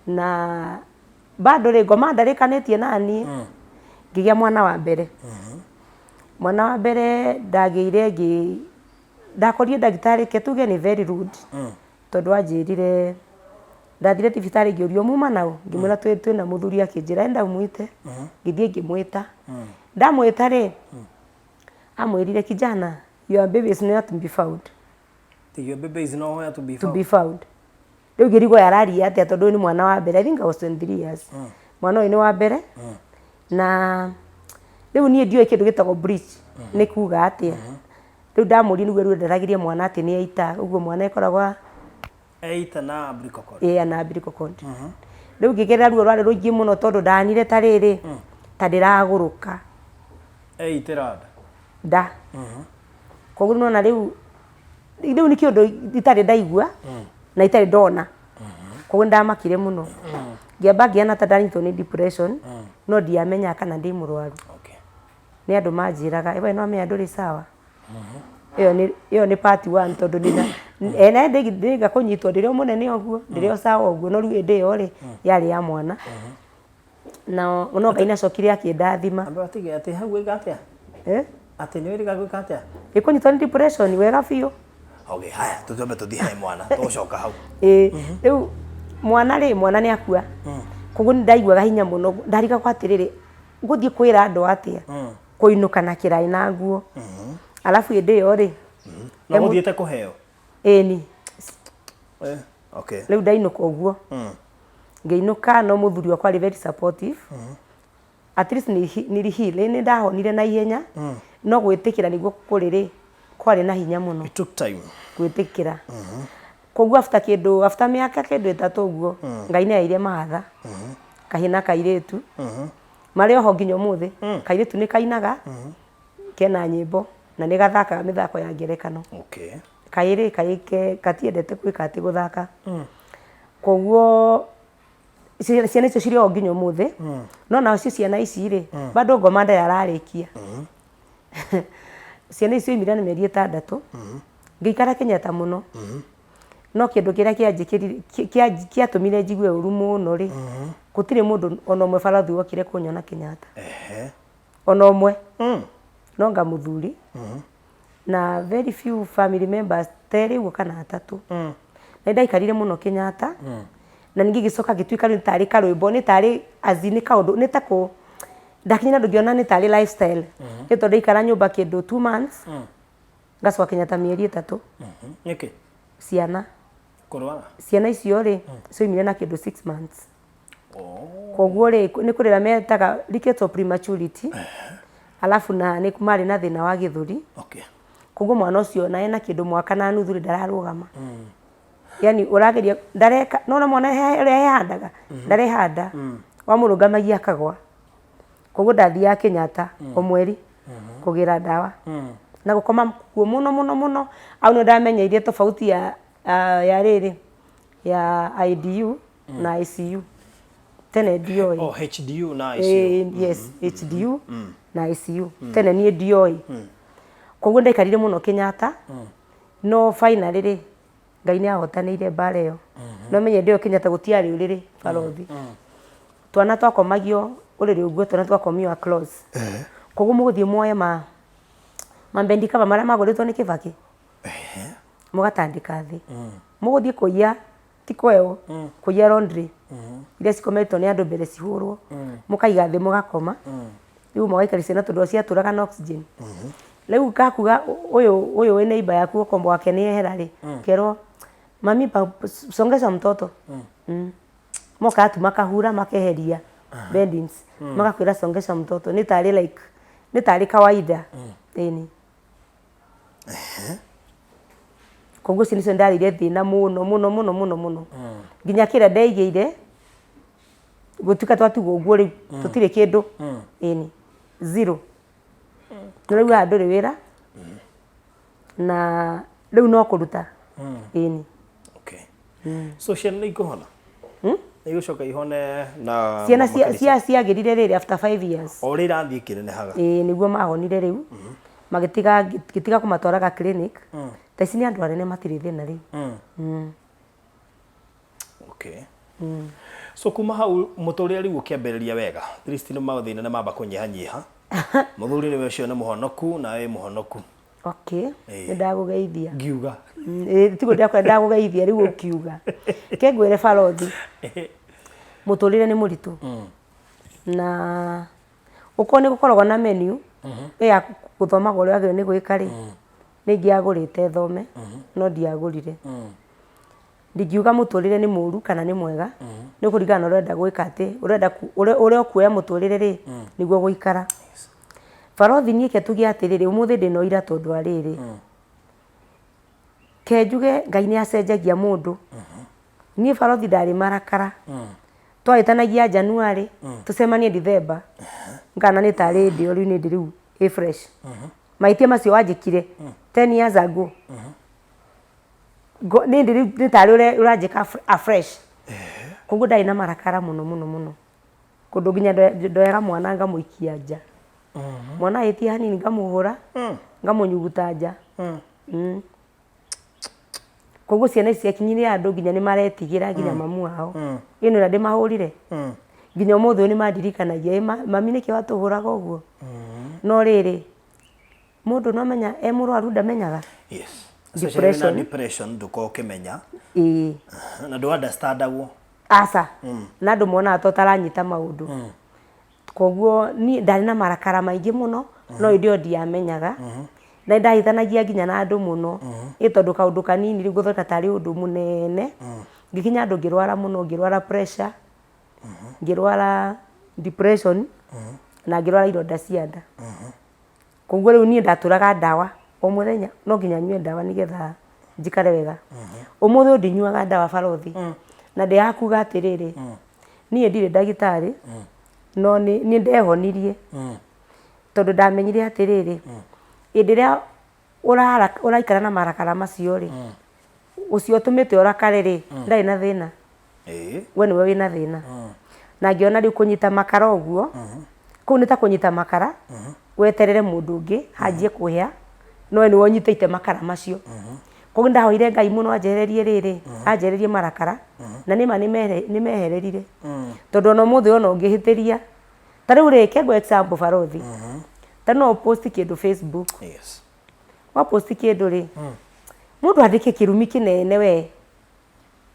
Na bado rĩ, ngoma ndarĩkanĩtie naniĩ, ngĩgĩa mwana wa mbere. Mwana wa mbere ndagĩire ngĩ, ndakorire ndagĩtarĩ reke tuge nĩ very rude, tondũ anjĩrire, ndathire thibitarĩ ngĩũrio muma naũ? Ngĩmwĩra twĩna mũthuri akĩnjĩra enda ũmwĩte, ngĩthiĩ ngĩmwĩta. Ndamwĩta rĩ, amwĩrire kijana your baby is not to be found. Your baby is nowhere to be To found. be found. Rĩu ngĩrigwo araria atĩa tondũ ũyũ nĩ mwana wa mbere. I think I was 23 years. Mwana ũyũ nĩ wa mbere. Na rĩu niĩ ndiũĩ kĩndũ gĩtagwo breech nĩ kuga atĩa. Rĩu ndamũria nĩguo rĩu ndaragĩria mwana atĩ nĩ aita. Ũguo mwana ekoragwo Eita na umbilical cord. Ĩĩ na umbilical cord. Rĩu ngĩgerera ruo rwarĩ rũingĩ mũno tondũ ndanire ta rĩrĩ ta ndĩragũrũka. Eitĩra nda. Nda. Koguo nĩwona rĩu rĩu nĩ kĩũndũ itarĩ ndaigua na itarĩ ndona. Koguo nĩndamakire mũno. Ngĩamba ngĩona ta ndanyitwo nĩ depression no ndiamenyaga kana ndĩ mũrwaru. Okay. Nĩ andũ manjĩraga we nĩwamenya ndũrĩ sawa. Ĩyo nĩ ĩyo nĩ part one tondũ ndĩna ene ndĩga kũnyitwo ndĩrĩ o mũnene ũguo ndĩrĩ o sawa ũguo no rĩu hĩndĩ ĩyo rĩ yarĩ ya mwana. Na no Ngai nĩacokire akĩndathima. Amba atige atĩ hau wĩka atĩa? Eh? Atĩ nĩ wĩrĩga gwĩka atĩa? Ĩ kũnyitwo nĩ depression wega biũ. Okay, haya tũtwambe tũthiĩ he mwana tũgũcoka hau. Ĩĩ, rĩu mwana rĩ, mwana nĩ akua. Koguo nĩ ndaiguaga hinya mũno, ndarigagwo atĩrĩrĩ, ngũthiĩ kwĩra andũ atĩa? Kũinũka na kĩraĩ na nguo. Alafu hĩndĩ ĩyo rĩ, Na gũthiĩte kũheo? Ĩni. Eh, okay. Rĩu ndainũka ũguo. Ngĩinũka no mũthuri wakwa arĩ very supportive. At least nĩ heal, nĩ ndahonire na ihenya, no gwĩtĩkĩra nĩguo kũrĩ rĩ, kwarĩ na hinya mũno. It took time. Gwĩtĩkĩra. Koguo after kĩndũ, after mĩaka kĩndũ ĩtatũ ũguo, Ngai nĩ aheire mahatha, kahĩĩ na kairĩtu, marĩ oho nginya ũmũthĩ. Kairĩtu nĩ kainaga, kena nyĩmbo, na nĩ gathakaga mĩthako ya ngerekano. Okay. Kaĩ rĩ, kaĩ ke gatiendete gwĩka atĩ gũthaka. Koguo ciana icio cirĩ o nginya ũmũthĩ, no nacio ciana ici rĩ, bado ngoma ndarĩ ararĩkia. Ciana ici cioimire na mĩeri ĩtandatũ, ngĩikara Kenyatta mũno, no kĩndũ kĩrĩa kĩanjĩkĩrire, kĩatũmire njigue ũru mũno rĩ, gũtirĩ mũndũ ona ũmwe barathi wokire kũnyona Kenyatta. Ona ũmwe. No anga mũthuri, na very few family members ta erĩ ũguo kana atatũ. Na nĩ ndaikarire mũno Kenyatta, na ningĩ ngĩcoka ngĩtuĩka rĩu tarĩ karwĩmbo, nĩ tarĩ as in nĩ kaũndũ, nĩ ta kũ, ndakinya handũ ngĩona nĩ tarĩ lifestyle. Nĩ tondũ ndaikara nyũmba kĩndũ 2 months, ngacoka Kenyatta mĩeri 3. Nĩkĩ? Ciana. Kũrwara? Ciana icio rĩ, cioimire na kĩndũ 6 months. Koguo rĩ, nĩ kũrĩra metaga rickets of prematurity, alafu na nĩ marĩ na thĩna wa gĩthũri. Koguo mwana ũcio ona ena kĩndũ mwaka na nuthu rĩ, ndararũgama. Yani ũrageria ndareka, nĩwona mwana ũrĩa ehandaga, ndarehanda, wamũrũngamagia akagwa. Koguo ndathiaga Kenyatta o mweri kũgĩra ndawa na gũkoma kuo mũno mũno mũno. Hau nĩho ndamenyeire tofauti ya rĩrĩ ya IDU na ICU. Tene ndioĩ. Oh, HDU na ICU. Ĩĩ, yes, HDU na ICU. Tene niĩ ndioĩ. Koguo ndaikarire mũno Kenyatta, no finally rĩ, Ngai nĩ ahotanĩire mbara ĩyo. No menye hĩndĩ ĩyo Kenyatta gũtiarĩ ũrĩrĩ barothi. Twana twakomagio ũrĩrĩ ũguo, twana twakomio across. Koguo mũgũthiĩ muoye ma bed cover marĩa magũrĩtwo nĩ Kĩbakĩ, mũgatandĩka thĩ. Mũgũthiĩ kũiya, ti kũheo, kũiya laundry iria cikometwo nĩ andũ mbere cihũrwo, mũkaiga thĩ mũgakoma. Rĩu mũgaikaria ciana tondũ ciatũraga na oxygen. Rĩu gakuga ũyũ wĩ neighbour yaku okorwo wake nĩ ehera rĩ, ũkerwo mami songesha mtoto. Mokaga tu makahura makeheria beddings, magakwĩra songesha mtoto, nĩ tarĩ like, nĩ tarĩ kawaida. Ĩni. Koguo ũcio nĩcio ndarĩire thĩna mũno mũno mũno mũno mũno. Nginya kĩrĩa ndeigĩire, gũtuĩka twatigwo ũguo rĩu, tũtirĩ kĩndũ. Ĩni, zero. Na rĩu haha ndũrĩ wĩra, na rĩu no kũruta. Ĩni. Okay. So ciana nĩ ikũhona? Nĩ igũcoka ihone na Ciana ciagĩrire rĩrĩ after 5 years. O ũrĩa irathiĩ ikĩnenehaga. Ĩĩ, nĩguo mahonire rĩu, magĩtiga, ngĩtiga kũmatwaraga clinic. Thaa ici nĩ andũ anene, matirĩ thĩna rĩu. Okay. So kuma hau mũtũrĩre rĩu ũkĩambĩrĩria wega. At least nĩ mathĩna nĩ mamba kũnyihanyiha. Mũthuri nĩwe ũcio nĩ mũhonoku na wĩ mũhonoku. Okay, nĩ ndagũgeithia. Ngiuga. Ĩĩ, tiguo ndĩrakwĩra ndagũgeithia rĩu ũkiuga. Reke ngwĩre barothi, mũtũrĩre nĩ mũritũ. Na ũkorwo nĩ gũkoragwo na menu ĩ ya gũthomaga ũrĩa wagĩrĩirwo nĩ gwĩka rĩ, nĩ ingĩagũrĩte thome, no ndiagũrire. Ndingiuga mũtũrĩre nĩ mũru kana nĩ mwega, nĩ kũringana na ũrenda gwĩka atĩ, ũrenda ũrĩa ũkuoya mũtũrĩre rĩ, nĩguo ũgũikara. Barothi niĩ reke tuge atĩrĩrĩ, ũmũthĩ ndĩna ũira tondũ wa rĩrĩ, ke njuge Ngai nĩ acenjagia mũndũ. Niĩ barothi ndarĩ marakara, twahĩtanagia January, tũcemanie December, ngana nĩ tarĩ ndĩ o rĩu nĩ ndĩ rĩu ĩ fresh. Mahĩtia macio wanjĩkire 10 years ago, nĩ ndĩ rĩu nĩ tarĩ ũranjĩka afresh. Koguo ndarĩ na marakara mũno mũno mũno. Kũndũ nginya ndoyaga mwana ngamũikia nja. Mwana ahĩtia hanini ngamũhũra, ngamũnyuguta nja. Koguo ciana ici ciakinyire handũ nginya nĩ maretigĩra nginya mamu wao. Ĩ nĩ ũrĩa ndĩmahũrire? Nginya ũmũthĩ ũyũ nĩ mandirikanagia, ĩ mami nĩkĩ watũhũraga ũguo? No rĩrĩ, mũndũ no amenya e mũrwaru ndamenyaga. Yes. Especially wĩna depression. Depression ndũkorwo ũkĩmenya. Ĩĩ. Na ndũ understandagwo. Aca, na andũ monaga ta ũtaranyita maũndũ. Koguo niĩ ndarĩ na marakara maingĩ mũno, no hĩndĩ ĩyo ndiamenyaga. Na nĩ ndahĩtanagia nginya na andũ mũno, ĩ tondũ kaũndũ kanini rĩu ngũthondeka tarĩ ũndũ mũnene. Ngĩkinya handũ ngĩrwara mũno, ngĩrwara pressure, ngĩrwara depression, na ngĩrwara ironda cia nda. Koguo rĩu niĩ ndatũraga ndawa o mũthenya, no nginya nyue ndawa nĩgetha njikare wega. Ũmũthĩ ũyũ ndinyuaga ndawa barothi, na ndĩ haha kuga atĩrĩrĩ, niĩ ndirĩ ndagĩtarĩ, no nĩ ndehonirie, tondũ ndamenyire atĩrĩrĩ, hĩndĩ ĩrĩa ũraikara na marakara macio rĩ, ũcio ũtũmĩte ũrakare rĩ, ndarĩ na thĩna. We nĩwe wĩna thĩna. Na ngĩona rĩu kũnyita makara ũguo, kũu nĩ ta kũnyita makara, weterere mũndũ ũngĩ anjie kũhĩa, no we nĩwe ũnyitĩte makara macio. Koguo nĩ ndahoire Ngai mũno anjehererie rĩrĩ, anjehererie marakara, na nĩma nĩ mehererire. Tondũ ona ũmũthĩ ona ũngĩhĩtĩria, ta rĩu rĩ, reke ngũhe example barothi, ta no ũ post kĩndũ Facebook, wa post kĩndũ rĩ, mũndũ andĩke kĩrumi kĩnene we,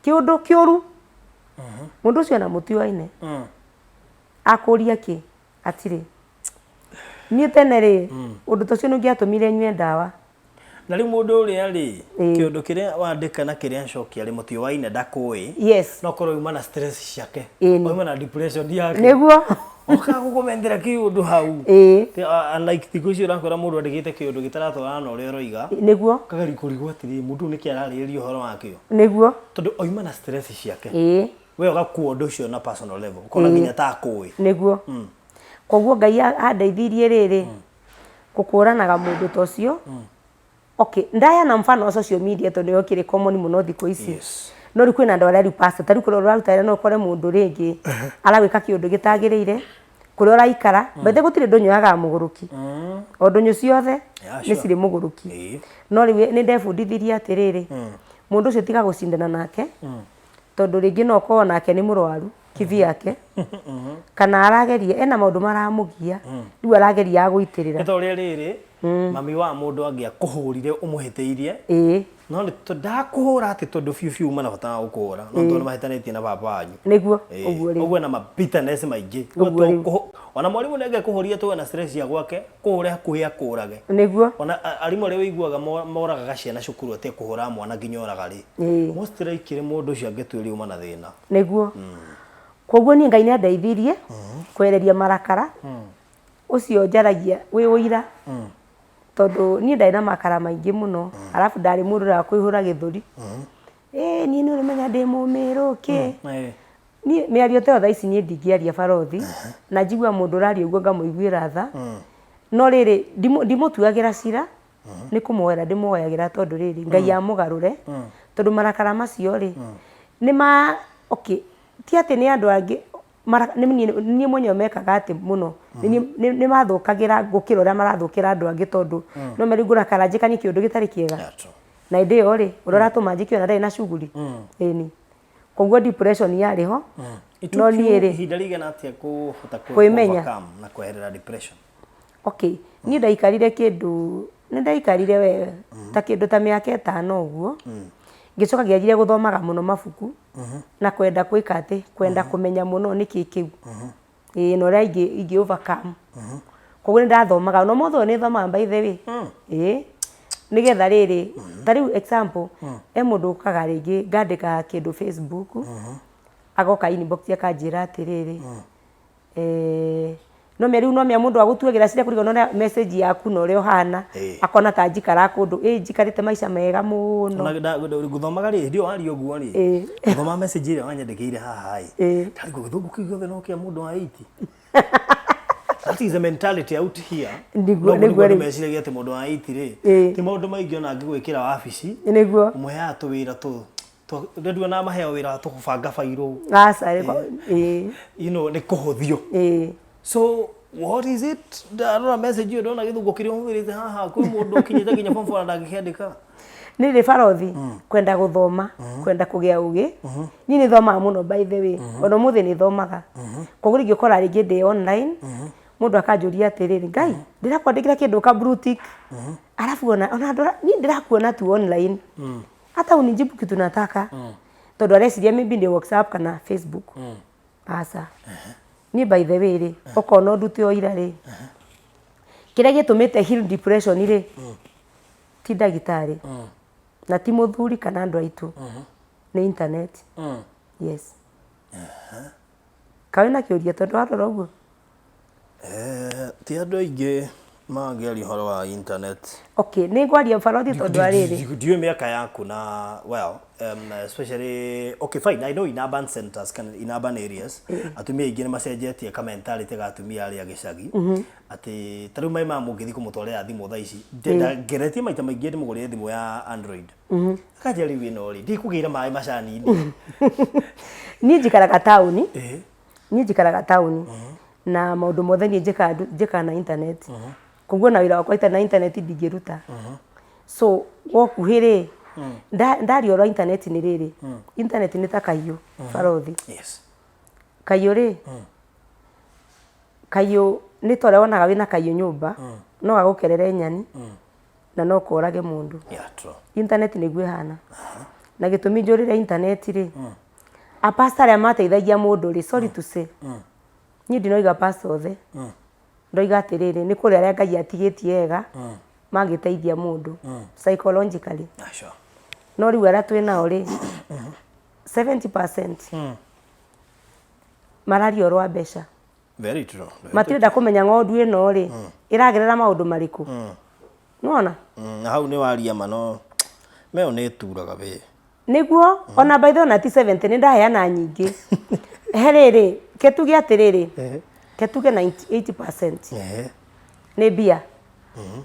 kĩũndũ kĩũru, mũndũ ũcio ona mũtiũaine, akũria kĩ, hatirĩ. Niĩ tene rĩ, ũndũ ta ũcio nĩ ũngĩatũmire nyue ndawa. Na rĩu mũndũ ũrĩa rĩ, kĩũndũ kĩrĩa wandĩka na kĩrĩa acokia rĩ, mũtiũaine ndakũĩ. No korwo oima na stress ciake. Oima na depression yake. Okaga gũkũmethera kĩũndũ hau. Unlike thikũ ici ũrakora mũndũ andĩkĩte kĩũndũ gĩtaratwarana na ũrĩa ũroiga. Ũkageria kũrigwo atĩrĩrĩ, mũndũ ũyũ nĩkĩ ararĩrĩria ũhoro wakĩo. Tondũ oima na stress ciake. We ũgakua ũndũ ũcio na personal level, ũkona nginya ta akũĩ. Nĩguo. Koguo Ngai andeithirie rĩrĩ, gũkũranaga mũndũ ta ũcio. Okay, ndaheana mfano wa social media tondũ nĩyo ĩkĩrĩ common mũno thikũ ici. No rĩu kwĩna andũ arĩa rĩu pastor, ta rĩu kũrĩa ũraruta wĩra no ũkore mũndũ rĩngĩ aragwĩka kĩũndũ gĩtagĩrĩire, kũrĩa ũraikara, by the way gũtirĩ ndũnyũ yagaga mũgũrũki. O ndũnyũ ciothe nĩ cirĩ mũgũrũki. No rĩu nĩ ndebundithirie atĩrĩrĩ, mũndũ ũcio tiga gũcindana nake, tondũ rĩngĩ no ũkorwo nake nĩ mũrwaru kivyake, kana arageria ena maũndũ maramũgia, rĩu arageria agũitĩrĩra. Nĩ ta ũrĩa rĩrĩ, mami wa mũndũ angĩakũhũrire ũmũhĩtĩirie, no nĩ tondũ ndakũhũra atĩ tondũ biũ biũ uma na bata wa gũkũhũra, no tondũ nĩ mahĩtanĩtie na baba wanyu. Nĩguo, ũguo rĩu. Ũguo ena ma bitterness maingĩ. Ũguo rĩu. Ona mwarimũ nĩ angĩakũhũrire tondũ ena stress cia gwake, kũhũre hakuhĩ akũrage. Nĩguo. Ona arimũ arĩa ũiguaga moragaga ciana cukuru atĩ kũhũra mwana nginya oraga rĩ, most likely mũndũ ũcio angĩtuĩria uma na thĩna. Nĩguo. Koguo niĩ Ngai nĩ andeithirie kwehereria marakara, ũcio njaragia wĩ ũira, tondũ niĩ ndarĩ na makara maingĩ mũno, arabu ndarĩ mũndũ ũrĩa wa kũihũra gĩthũri. Ĩĩ niĩ nĩ ũrĩmenya ndĩ mũmĩrũ kĩ. Niĩ mĩario ta ĩyo thaa ici niĩ ndingĩaria barothi, na njiguaga mũndũ ũraria ũguo ngamũiguĩra tha, no rĩrĩ ndimũtuagĩra cira, nĩ kũmũhoera ndĩmũhoyagĩra tondũ rĩrĩ, Ngai amũgarũre, tondũ marakara macio rĩ, nĩ ma okay, ti atĩ nĩ andũ angĩ, nĩ niĩ mwenyewe mekaga atĩ mũno, nĩ mathũkagĩra gũkĩra ũrĩa marathũkĩra andũ angĩ tondũ no rĩu ngũrakara njĩkanie kĩũndũ gĩtarĩ kĩega, na hĩndĩ ĩyo rĩ, ũrĩa ũratũma njĩke ona ndarĩ na shughuli, ĩni. Koguo depression yarĩ ho. It No took you niĩ rĩ, ihinda rĩigana atĩa kũhota Kwĩmenya. overcome na kweherera depression? Okay, niĩ ndaikarire kĩndũ, nĩ ndaikarire we ta kĩndũ ta mĩaka ĩtano ũguo, ngĩcoka ngĩanjia gũthomaga mũno mabuku, na kwenda gwĩka atĩ, kwenda kũmenya mũno nĩkĩ kĩu. Ĩĩ na ũrĩa ingĩ overcome. Koguo nĩ ndathomaga, na ũmũthĩ ũyũ nĩ thomaga by the way. Ĩĩ, nĩgetha rĩrĩ, ta rĩu example, he mũndũ ũkaga rĩngĩ ngandĩka kĩndũ Facebook, agoka inbox akanjĩra atĩrĩrĩ, no menya rĩu no menya mũndũ agũtuagĩra cira kũringana na ũrĩa message yaku na ũrĩa ũhana, akona ta njikaraga kũndũ, ĩ njikarĩte maica mega mũno. Ona ngũthomaga rĩ, hĩndĩ ĩyo waria ũguo rĩ, ngũthoma message ĩrĩa wanyandĩkĩire haha ĩ, ndarigwo gĩthũngũ kĩu gĩothe no kĩa mũndũ wa 80. That is the mentality out here. Nĩguo, Noguo nĩguo nĩguo andũ rĩu. meciragia atĩ mũndũ wa 80 rĩ, ti maũndũ maingĩ ona angĩgwĩkĩra wabici, ũmũheaga tũwĩra tũ, nduonaga maheo wĩra wa kũbanga bairũ. Aca, ĩĩ. Nĩ kũhũthio. So what is it? Ndarora message ĩyo ndona gĩthũngũ kĩrĩa ũhũthĩrĩte haha kwĩ mũndũ ũkinyĩte nginya form four na ndangĩkĩandĩka. Nĩ rĩ barothi, kwenda gũthoma, kwenda kũgĩa ũgĩ. Niĩ nĩ thomaga mũno by the way, ona ũmũthĩ nĩ thomaga. Koguo rĩngĩ ũkoraga rĩngĩ ndĩ online, Mũndũ akanjũria atĩrĩrĩ, Ngai, ndĩrakwandĩkĩra kĩndũ ka blue tick. Alafu ona ona ndora niĩ ndĩrakuona tu online. Hata unijibu kitu nataka. Tondũ areciria maybe nĩ WhatsApp kana Facebook. Aca. Niĩ by the way rĩ, okorwo no ndute o ira rĩ, kĩrĩa gĩtũmĩte heal depression rĩ, ti ndagĩtarĩ na ti mũthuri kana andũ aitũ, nĩ internet. Yes. Kaĩ wĩna kĩũria tondũ warora ũguo? Eh, ti andũ aingĩ mangĩaria ũhoro wa internet. Okay, nĩ ngwaria barothi tondũ wa rĩrĩ. Ndiũĩ mĩaka yaku na well, especially okay fine, I know in urban centers kana in urban areas atumia aingĩ nĩ macenjetie ka mentality ga atumia arĩa gĩcagi atĩ ta rĩu mai ma mũngĩthiĩ kũmũtwarĩra thimũ thaa ici ngeretie maita maingĩ ndĩmũgũrĩre thimũ ya Android akanjĩra rĩu ĩno rĩ ndĩkũgĩra maĩ macani-inĩ. Niĩ njikaraga taũni. Niĩ njikaraga taũni na maũndũ mothe niĩ njĩkaga njĩkaga na internet. Koguo ona wĩra wakwa itarĩ na internet ndingĩruta. So wokuhĩ rĩ, ndaria ũhoro wa internet nĩ rĩrĩ, internet nĩ ta kahiũ barothi. Kahiũ rĩ, kahiũ nĩ ta ũrĩa wonaga wĩna kahiũ nyũmba, no gagũkerere nyeni na no korage mũndũ. Yeah, true. Internet nĩguo ĩhana. Na gĩtũmi njũrĩre internet rĩ, a pastor arĩa mateithagia mũndũ rĩ, sorry to say, niĩ ndinoiga pastor othe, ndoiga atĩrĩrĩ, nĩ kũrĩ arĩa Ngai atigĩtie ega, mangĩteithia mũndũ psychologically. Ah, sure. No rĩu arĩa twĩ nao rĩ, 70% mararia ũhoro wa mbeca. Very true. Very Matirenda kũmenya ng'ondu ĩno rĩ, ĩragerera maũndũ marĩkũ. Nĩwona? Na hau nĩ waria ma no meo nĩ ĩturaga we. Nĩguo, ona by the way ona ti 70 nĩ ndaheana nyingĩ. He rĩrĩ, ke tuge atĩrĩrĩ, ke tuge 80% nĩ mbia.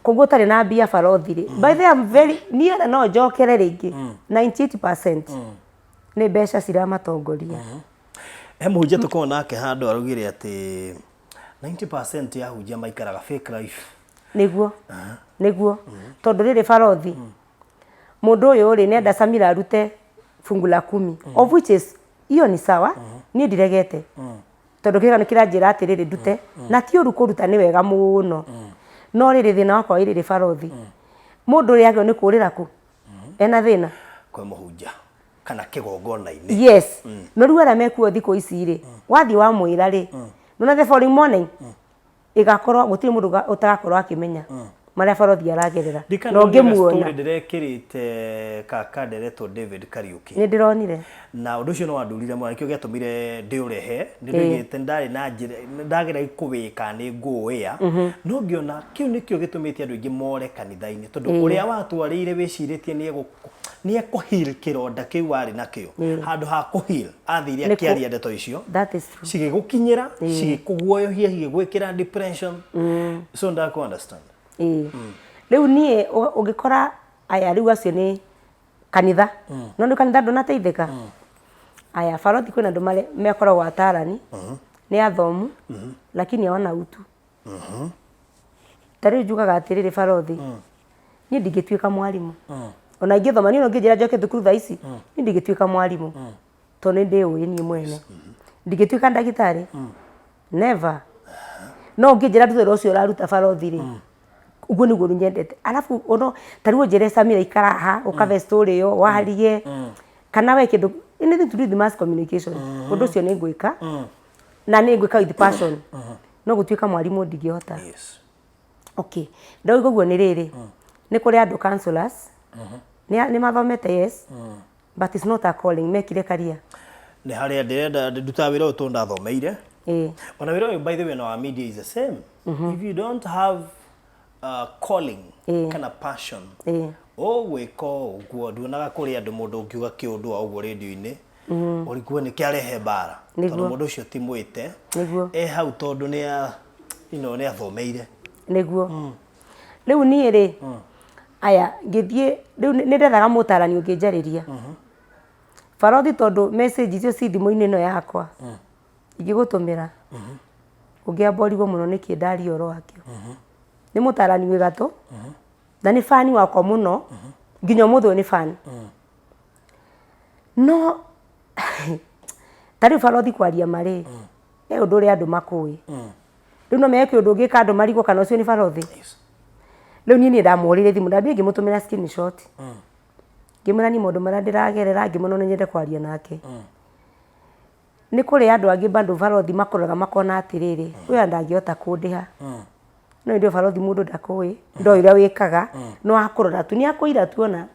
Koguo ũtarĩ na mbia barothi rĩ, by the way I'm very, niĩ ona no njokere rĩngĩ, 98% nĩ mbeca ciramatongoria. He mũhunjia tũkoragwo nake handũ araugire atĩ 90% ya ahunjia maikaraga fake life. Nĩguo, nĩguo. Tondũ rĩrĩ barothi, mũndũ ũyũ rĩ, nĩenda Samira arute fungu la kumi, of which is, hiyo ni sawa, niĩ ndiregete. Tondũ kĩrĩa nĩ kĩranjĩra atĩrĩrĩ ndute, na ti ũru kũruta nĩ wega mũno. No rĩrĩ thĩna wakwa wĩ rĩrĩ barothi, mũndũ ũrĩa agĩrĩirwo nĩ kũrĩra kũ? Ena thĩna? Kwĩ mũhunjia kana kĩgongona-inĩ. Yes. No rĩu arĩa mekuo thikũ ici rĩ, wathiĩ wamwĩra rĩ, nĩwona the following morning, ĩgakorwo gũtirĩ mũndũ ũtagakorwo akĩmenya marĩa barothi aragerera na ũngĩmuona. Ndĩrekĩrĩte kaka nderetwo David Kariuki. Nĩ ndĩronire. Na ũndũ ũcio nĩ wandurire mũno nĩkĩo gĩatũmire ndĩũrehe. Nĩ ndoigĩte ndarĩ na njĩra ndageragia kũwĩka nĩ ngũwĩa no ngĩona kĩu nĩkĩo gĩtũmĩte andũ aingĩ more kanitha-inĩ tondũ ũrĩa watwarĩire wĩcirĩtie nĩ nĩ ekũ heal kĩronda kĩu warĩ nakĩo handũ ha kũ heal athire akĩaria ndeto icio. That is true. Cigĩgũkinyĩra, cigĩkũguoyohia, cigĩgwĩkĩra depression. So ndakũ understand. Ĩĩ. Rĩu niĩ ũngĩkora aya rĩu acio nĩ kanitha. No nĩ kanitha ndũnateithĩka. Aya barothi kwĩna andũ makoragwo atarani, nĩ athomu, lakini hawana utu. Ta rĩu njugaga atĩrĩrĩ barothi, niĩ ndingĩtuĩka mwarimũ. Ona ingĩthoma, niĩ ona ũngĩnjĩra njoke thukuru thaa ici, niĩ ndingĩtuĩka mwarimũ. Tondũ nĩ ndĩũĩ niĩ mwene. Ndingĩtuĩka ndagĩtarĩ, never. No ũngĩnjĩra ndute wĩra ũcio ũraruta barothi rĩ, ũguo nĩguo rĩu nyendete. Arabu ono ta rĩu ũnjĩre Samira ikara haha, ũkave story ĩyo, warie, kana we kĩndũ, anything to do with mass communication, ũndũ ũcio nĩ ngwĩka, na nĩ ngwĩka with passion. No gũtuĩka mwarimũ ndingĩhota. Okay, ndauga ũguo nĩ rĩrĩ, nĩ kũrĩ andũ counselors, nĩ mathomete yes, but it's not a calling, mekire career. Nĩ harĩa ndĩrenda ndutaga wĩra ũyũ tondũ ndathomeire. Ona wĩra ũyũ by the way na wa media is the same. If you don't have a calling kana passion, ũgwĩka o ũguo. Nduonaga kũrĩ andũ mũndũ ũngiuga kĩũndũ o ũguo rĩndiũ-inĩ, ũrigwo nĩkĩ arehe mbara. Tondũ mũndũ ũcio ti mwĩte, e hau tondũ nĩ a, you know, nĩ athomeire. Nĩguo. Rĩu niĩ rĩ, aya ngĩthiĩ, rĩu nĩ ndethaga mũtarani ũngĩnjarĩria. Barothi tondũ message icio ci thimũ-inĩ ĩno yakwa, ingĩgũtũmĩra, ũngĩamba ũrigwo mũno nĩkĩ ndaria ũhoro wakĩo. Nĩ mũtarani wĩ gatũ, na nĩ fan wakwa mũno, nginya ũmũthĩ ũyũ nĩ fan. No ta rĩu barothi kwaria ma rĩ, he ũndũ ũrĩa andũ makũĩ. Rĩu no menye kwĩ ũndũ ũngĩka andũ marigwo kana ũcio nĩ barothi. Rĩu niĩ nĩ ndamũhũrĩire thimũ, ndambire ngĩmũtũmĩra screenshot. Ngĩmwĩra niĩ maũndũ marĩa ndĩragerera, ngĩmwĩra no nyende kwaria nake. Nĩ kũrĩ andũ angĩ bado barothi makũroraga makona atĩrĩrĩ, ũyũ ndangĩhota kũndĩha. No hĩndĩ ĩyo barothi mũndũ ndakũĩ, ndoĩ ũrĩa wĩkaga, no akũrora tu, nĩ akũira tu ona.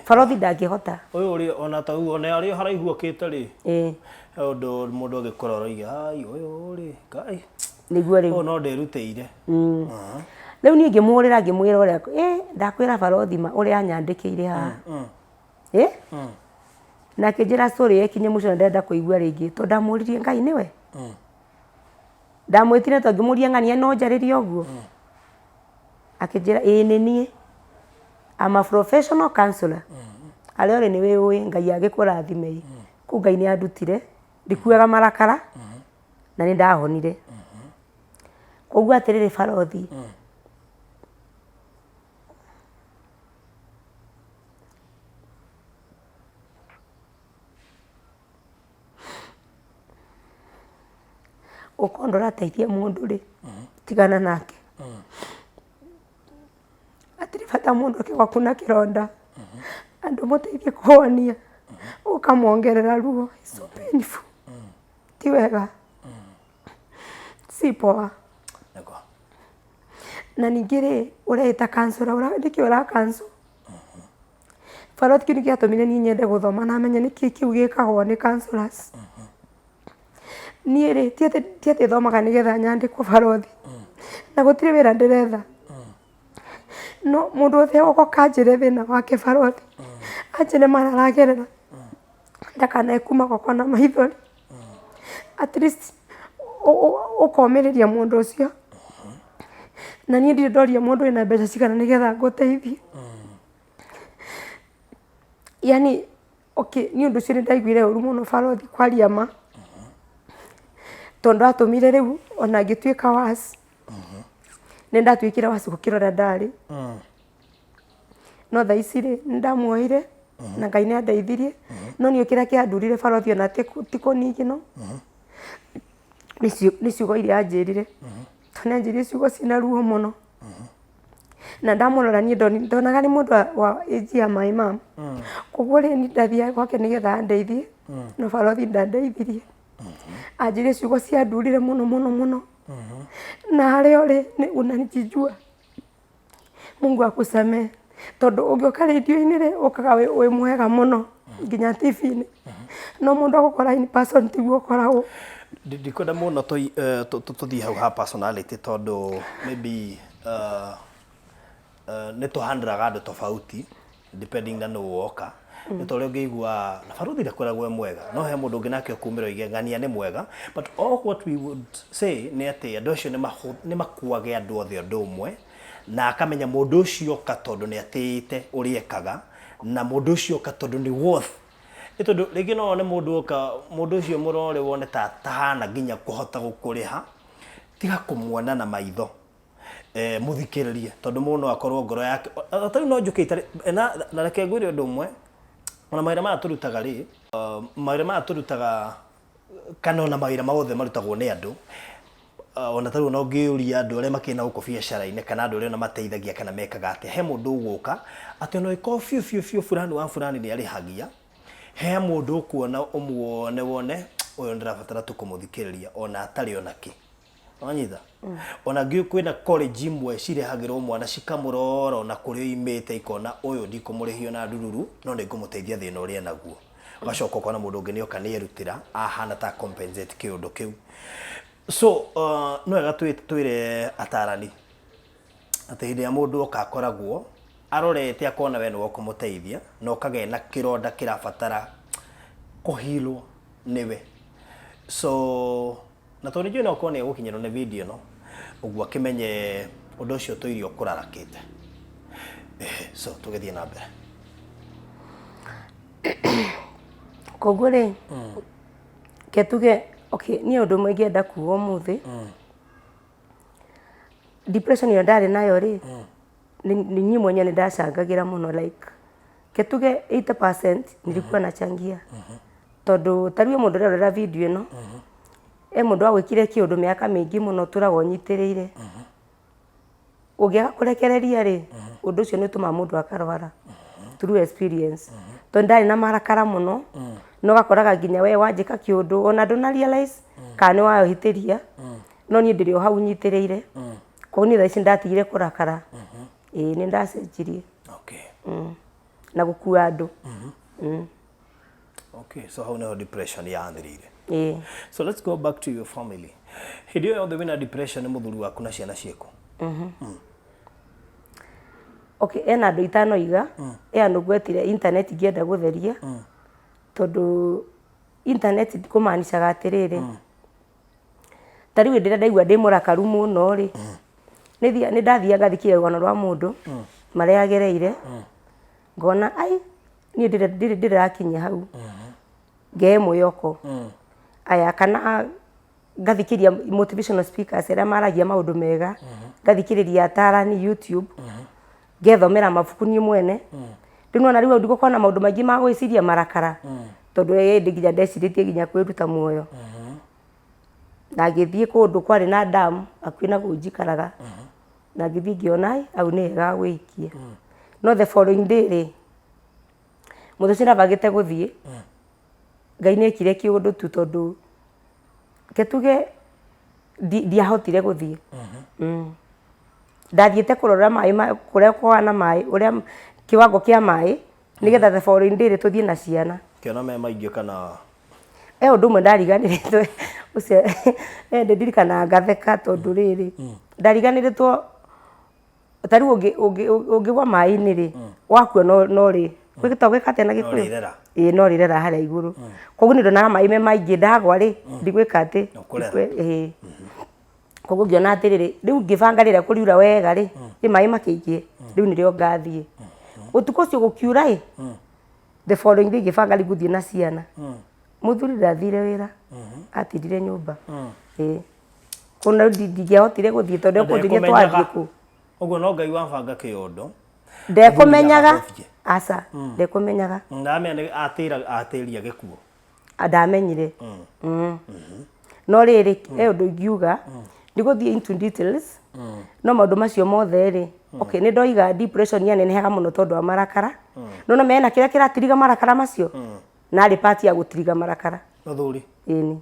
Barothi ndangĩhota. Ũyũ ũrĩ ona ta ona arĩ o haraihu okĩte rĩ, he ũndũ mũndũ angĩkũrora oige, ai ũyũ rĩ, Ngai, Nĩguo rĩu. Ũyũ no nderutĩire. Rĩu niĩ ngĩmũhũrĩra ngĩmwĩra ũrĩa, ĩ ndakwĩra barothi ma ũrĩa anyandĩkĩire haha. Ĩ? Na akĩnjĩra story ĩyo ĩkinye mũico na ndarenda kũigua rĩngĩ tondũ ndamũririe Ngai nĩwe? Ndamwĩtire tondũ ngĩmũria ng'ania no njarĩrie ũguo? Akĩnjĩra ĩĩ nĩ niĩ. I'm a professional counselor. Harĩa ũrĩ nĩ wĩũĩ Ngai agĩkũrathime ĩ. Kũu Ngai nĩ andutire ndikuaga marakara na nĩ ndahonire. Koguo atĩrĩrĩ barothi, Ũkorwo ndũrateithia mũndũ rĩ, tigana nake. Hatirĩ bata mũndũ oke gwaku na kĩronda, na ndũmũteithie kũhonia, ũkamuongerera ruo, it's so painful. Ti wega, si poa. Na ningĩ rĩ, ũreĩta counsellor, nĩkĩ ũra counsel? Barũthi kĩu nĩkĩo gĩatũmire niĩ nyende gũthoma na menye nĩkĩ kĩu gĩkagwo nĩ counsellors. Niĩ rĩ, ti atĩ ti atĩ thomaga nĩgetha nyandĩkwo barũthi, na gũtirĩ wĩra ndĩretha. No mũndũ wothe ũgoka anjĩre thĩna wake barũthi, anjĩre marĩa aragerera, ndakanae kuma gwakwa na maithori. At least ũkomĩrĩria mũndũ ũcio. Na niĩ ndirĩ ndoria mũndũ wĩna mbeca cigana nĩgetha ngũteithie. Yaani okay niĩ ũndũ ũcio nĩ ndaiguire ũru mũno barothi kwaria ma. Tondũ atũmire rĩu ona ngĩtuĩka worse. Nĩ ndatuĩkire worse gũkĩra ũrĩa ndarĩ. No thaa ici rĩ, nĩ ndamuoire na Ngai nĩ andeithirie. No niĩ kĩrĩa kĩandurire barothi ona ti kũnigino. Nĩ ciugo iria anjĩrire. Tondũ nĩ anjĩrire ciugo ciĩna ruo mũno. Na ndamũrora niĩ ndonaga nĩ mũndũ wa age ya my mum. Koguo rĩ niĩ ndathiaga gwake nĩgetha andeithie, no barothi ndandeithirie. Anjĩrire ciugo ciandurire mũno mũno mũno. Na harĩa ũrĩ unanijua. Mungu akusamehe. Tondũ ũngĩũka rĩndiũ-inĩ rĩ, ũkaga wĩ mwega mũno nginya TV-inĩ. No mũndũ agũkora in person tiguo ũkoragwo. Ndikwenda mũno tũthiĩ hau ha personality tondũ maybe nĩ tũ handle aga andũ tofauti depending na nũ woka. Nĩ ta ũrĩa ũngĩigua na baruthi ndakoragwo e mwega, no he mũndũ ũngĩ nake ũkumĩra oige ng'ania nĩ mwega. But all what we would say nĩ atĩ andũ acio nĩ makuage andũ othe ũndũ ũmwe, na akamenya mũndũ ũcio oka tondũ nĩ atĩĩte ũrĩa ekaga, na mũndũ ũcio oka tondũ nĩ worth. Nĩ tondũ rĩngĩ no wone mũndũ oka, mũndũ ũcio mũrore wone ta atahana nginya kũhota gũkũrĩha, tiga kũmuona na maitho. Mũthikĩrĩrie tondũ mũndũ no akorwo ngoro yake o ta rĩu no njũke itarĩ na na reke ngwĩre ũndũ ũmwe, ona mawĩra maya tũrutaga rĩ, mawĩra maya tũrutaga kana ona mawĩra mothe marutagwo nĩ andũ, ona ta rĩu ona ũngĩũria andũ arĩa makĩrĩ na gũkũ biacara-inĩ kana andũ arĩa ona mateithagia kana mekaga atĩa, he mũndũ ũgũka atĩ ona ũngĩkorwo biũ biũ biũ fulani wa fulani nĩ arĩhagia, he mũndũ ũkuona ũmuone wone ũyũ ndĩrabatara tu kũmũthikĩrĩria ona atarĩ ona kĩ. Wanyita? Ona ngĩũĩ kwĩna college imwe cirehagĩrwo mwana cikamũrora ona kũrĩa oimĩte ikona ũyũ ndikũmũrĩhia ona ndururu no nĩ ngũmũteithia thĩna ũrĩa enaguo. Ũgacoka ũkona mũndũ ũngĩ nĩoka nĩerutĩra ahana ta compensate kĩũndũ kĩu. So nĩ wega twĩre atarani atĩ hĩndĩ ĩrĩa mũndũ oka akoragwo arorete akona we nĩwe ũkũmũteithia na ũkagĩa na kĩronda kĩrabatara kũhilwo nĩwe. So Na tondũ nĩnjũĩ no akorwo nĩegũkinyĩrwo nĩ video ĩno, ũguo akĩmenye ũndũ ũcio ũtũire ũkũrarakĩte. Ehe, so tũgĩthiĩ na mbere. Koguo rĩ, reke tuge okay niĩ ũndũ ũmwe ingĩenda kuga ũmũthĩ, depression ĩyo ndarĩ nayo rĩ, nĩ niĩ mwenyewe nĩ ndacangagĩra mũno like reke tuge 80% nilikuwa nachangia tondũ ta rĩu he mũndũ ũrerorera video ĩno. He mũndũ wagwĩkire kĩũndũ mĩaka mĩingĩ mũno ũtũraga ũnyitĩrĩire. Ũngĩaga kũrekereria rĩ, ũndũ ũcio nĩ ũtũmaga mũndũ akarwara through experience. Tondũ ndarĩ na marakara mũno, na ũgakoraga nginya we wanjĩka kĩũndũ ona ndũna realize kana nĩ wahĩtĩria, no niĩ ndĩrĩ o hau nyitĩrĩire. Koguo niĩ thaa ici nĩndatigire kũrakara, ĩĩ nĩ ndacenjirie. Okay. Na gũkua andũ. Okay, so hau nĩho depression yanthĩrĩire. Ĩĩ. So let's go back to your family. Hĩndĩ ĩyo yothe wĩna depression nĩ mũthuri waku na ciana ciĩkũ? Okay, ena andũ itanoiga, he andũ ngwetire internet ingĩenda gũtheria, tondũ internet kũmanicaga atĩrĩrĩ, ta rĩu hĩndĩ ĩrĩa ndaigua ndĩ mũrakaru mũno rĩ, nĩ ndathiaga ngathikĩrĩria rũgano rwa mũndũ, marĩa agereire, ngona ai niĩ ndirĩ ndirĩ ndĩrakinya hau ngehe mwĩhoko aya kana ngathikĩria motivational speakers arĩa maragia maũndũ mega ngathikĩrĩria atarani YouTube ngethomera mabuku niĩ mwene rĩu nĩwona rĩu ndigũkorwo na maũndũ maingĩ ma gwĩciria marakara tondũ he hĩndĩ nginya ndecirĩtie nginya kwĩruta muoyo na ngĩthiĩ kũndũ kwarĩ na dam hakuhĩ na kũu njikaraga na ngĩthiĩ ngĩona hau nĩ hega gwĩikia no the following day rĩ Mũthenya ũcio ndabangĩte gũthiĩ, Ngai nĩ ekire kĩũndũ tu tondũ reke tuge ndiahotire gũthiĩ. Ndathiĩte kũrora maĩ kũrĩa kũhana maĩ, ũrĩa kĩwango kĩa maĩ, nĩgetha the following day tũthiĩ na ciana. Ũkĩona me maingĩ kana? He ũndũ ũmwe ndariganĩrĩtwo ũcio nĩ ndirikanaga ngatheka tondũ rĩrĩ, ndariganĩrĩtwo ta rĩu ũngĩgwa maĩ-inĩ rĩ, wakua no rĩ, gwĩtagwo gwĩka atĩa na Gĩkũyũ? Rĩrera. Ĩĩ no rĩrera harĩa igũrũ. Koguo niĩ ndonaga maĩ me maingĩ ndagwa rĩ, ndigwĩka atĩ, Ũkũrera. ĩĩ. Koguo ngĩona atĩrĩrĩ, rĩu ngĩbanga rĩrĩa kũriura wega rĩ, ĩ maĩ makĩingĩhe, rĩu nĩrĩo ngathiĩ. Ũtukũ ũcio gũkiura ĩ, the following day ngĩbanga rĩu ngũthiĩ na ciana. Mũthuri ndathire wĩra, atindire nyũmba. Ĩĩ. Kũna ndingĩahotire gũthiĩ tondũ ekũnjũria twathiĩ kũ. Ũguo no Ngai wabanga kĩũndũ. Ndekũmenyaga. Aca, ndekũmenyaga. Ndamenya nĩ atĩra atĩria gĩkuũ. Ndamenyire. No rĩrĩ, he ũndũ ingiuga, ndigũthiĩ into details, no maũndũ macio mothe rĩ, okay, nĩ ndoiga depression yanenehaga mũno tondũ wa marakara. No nĩ mena kĩrĩa kĩratiriga marakara macio? Na arĩ part ya gũtiriga marakara. Mũthuri. Ĩni.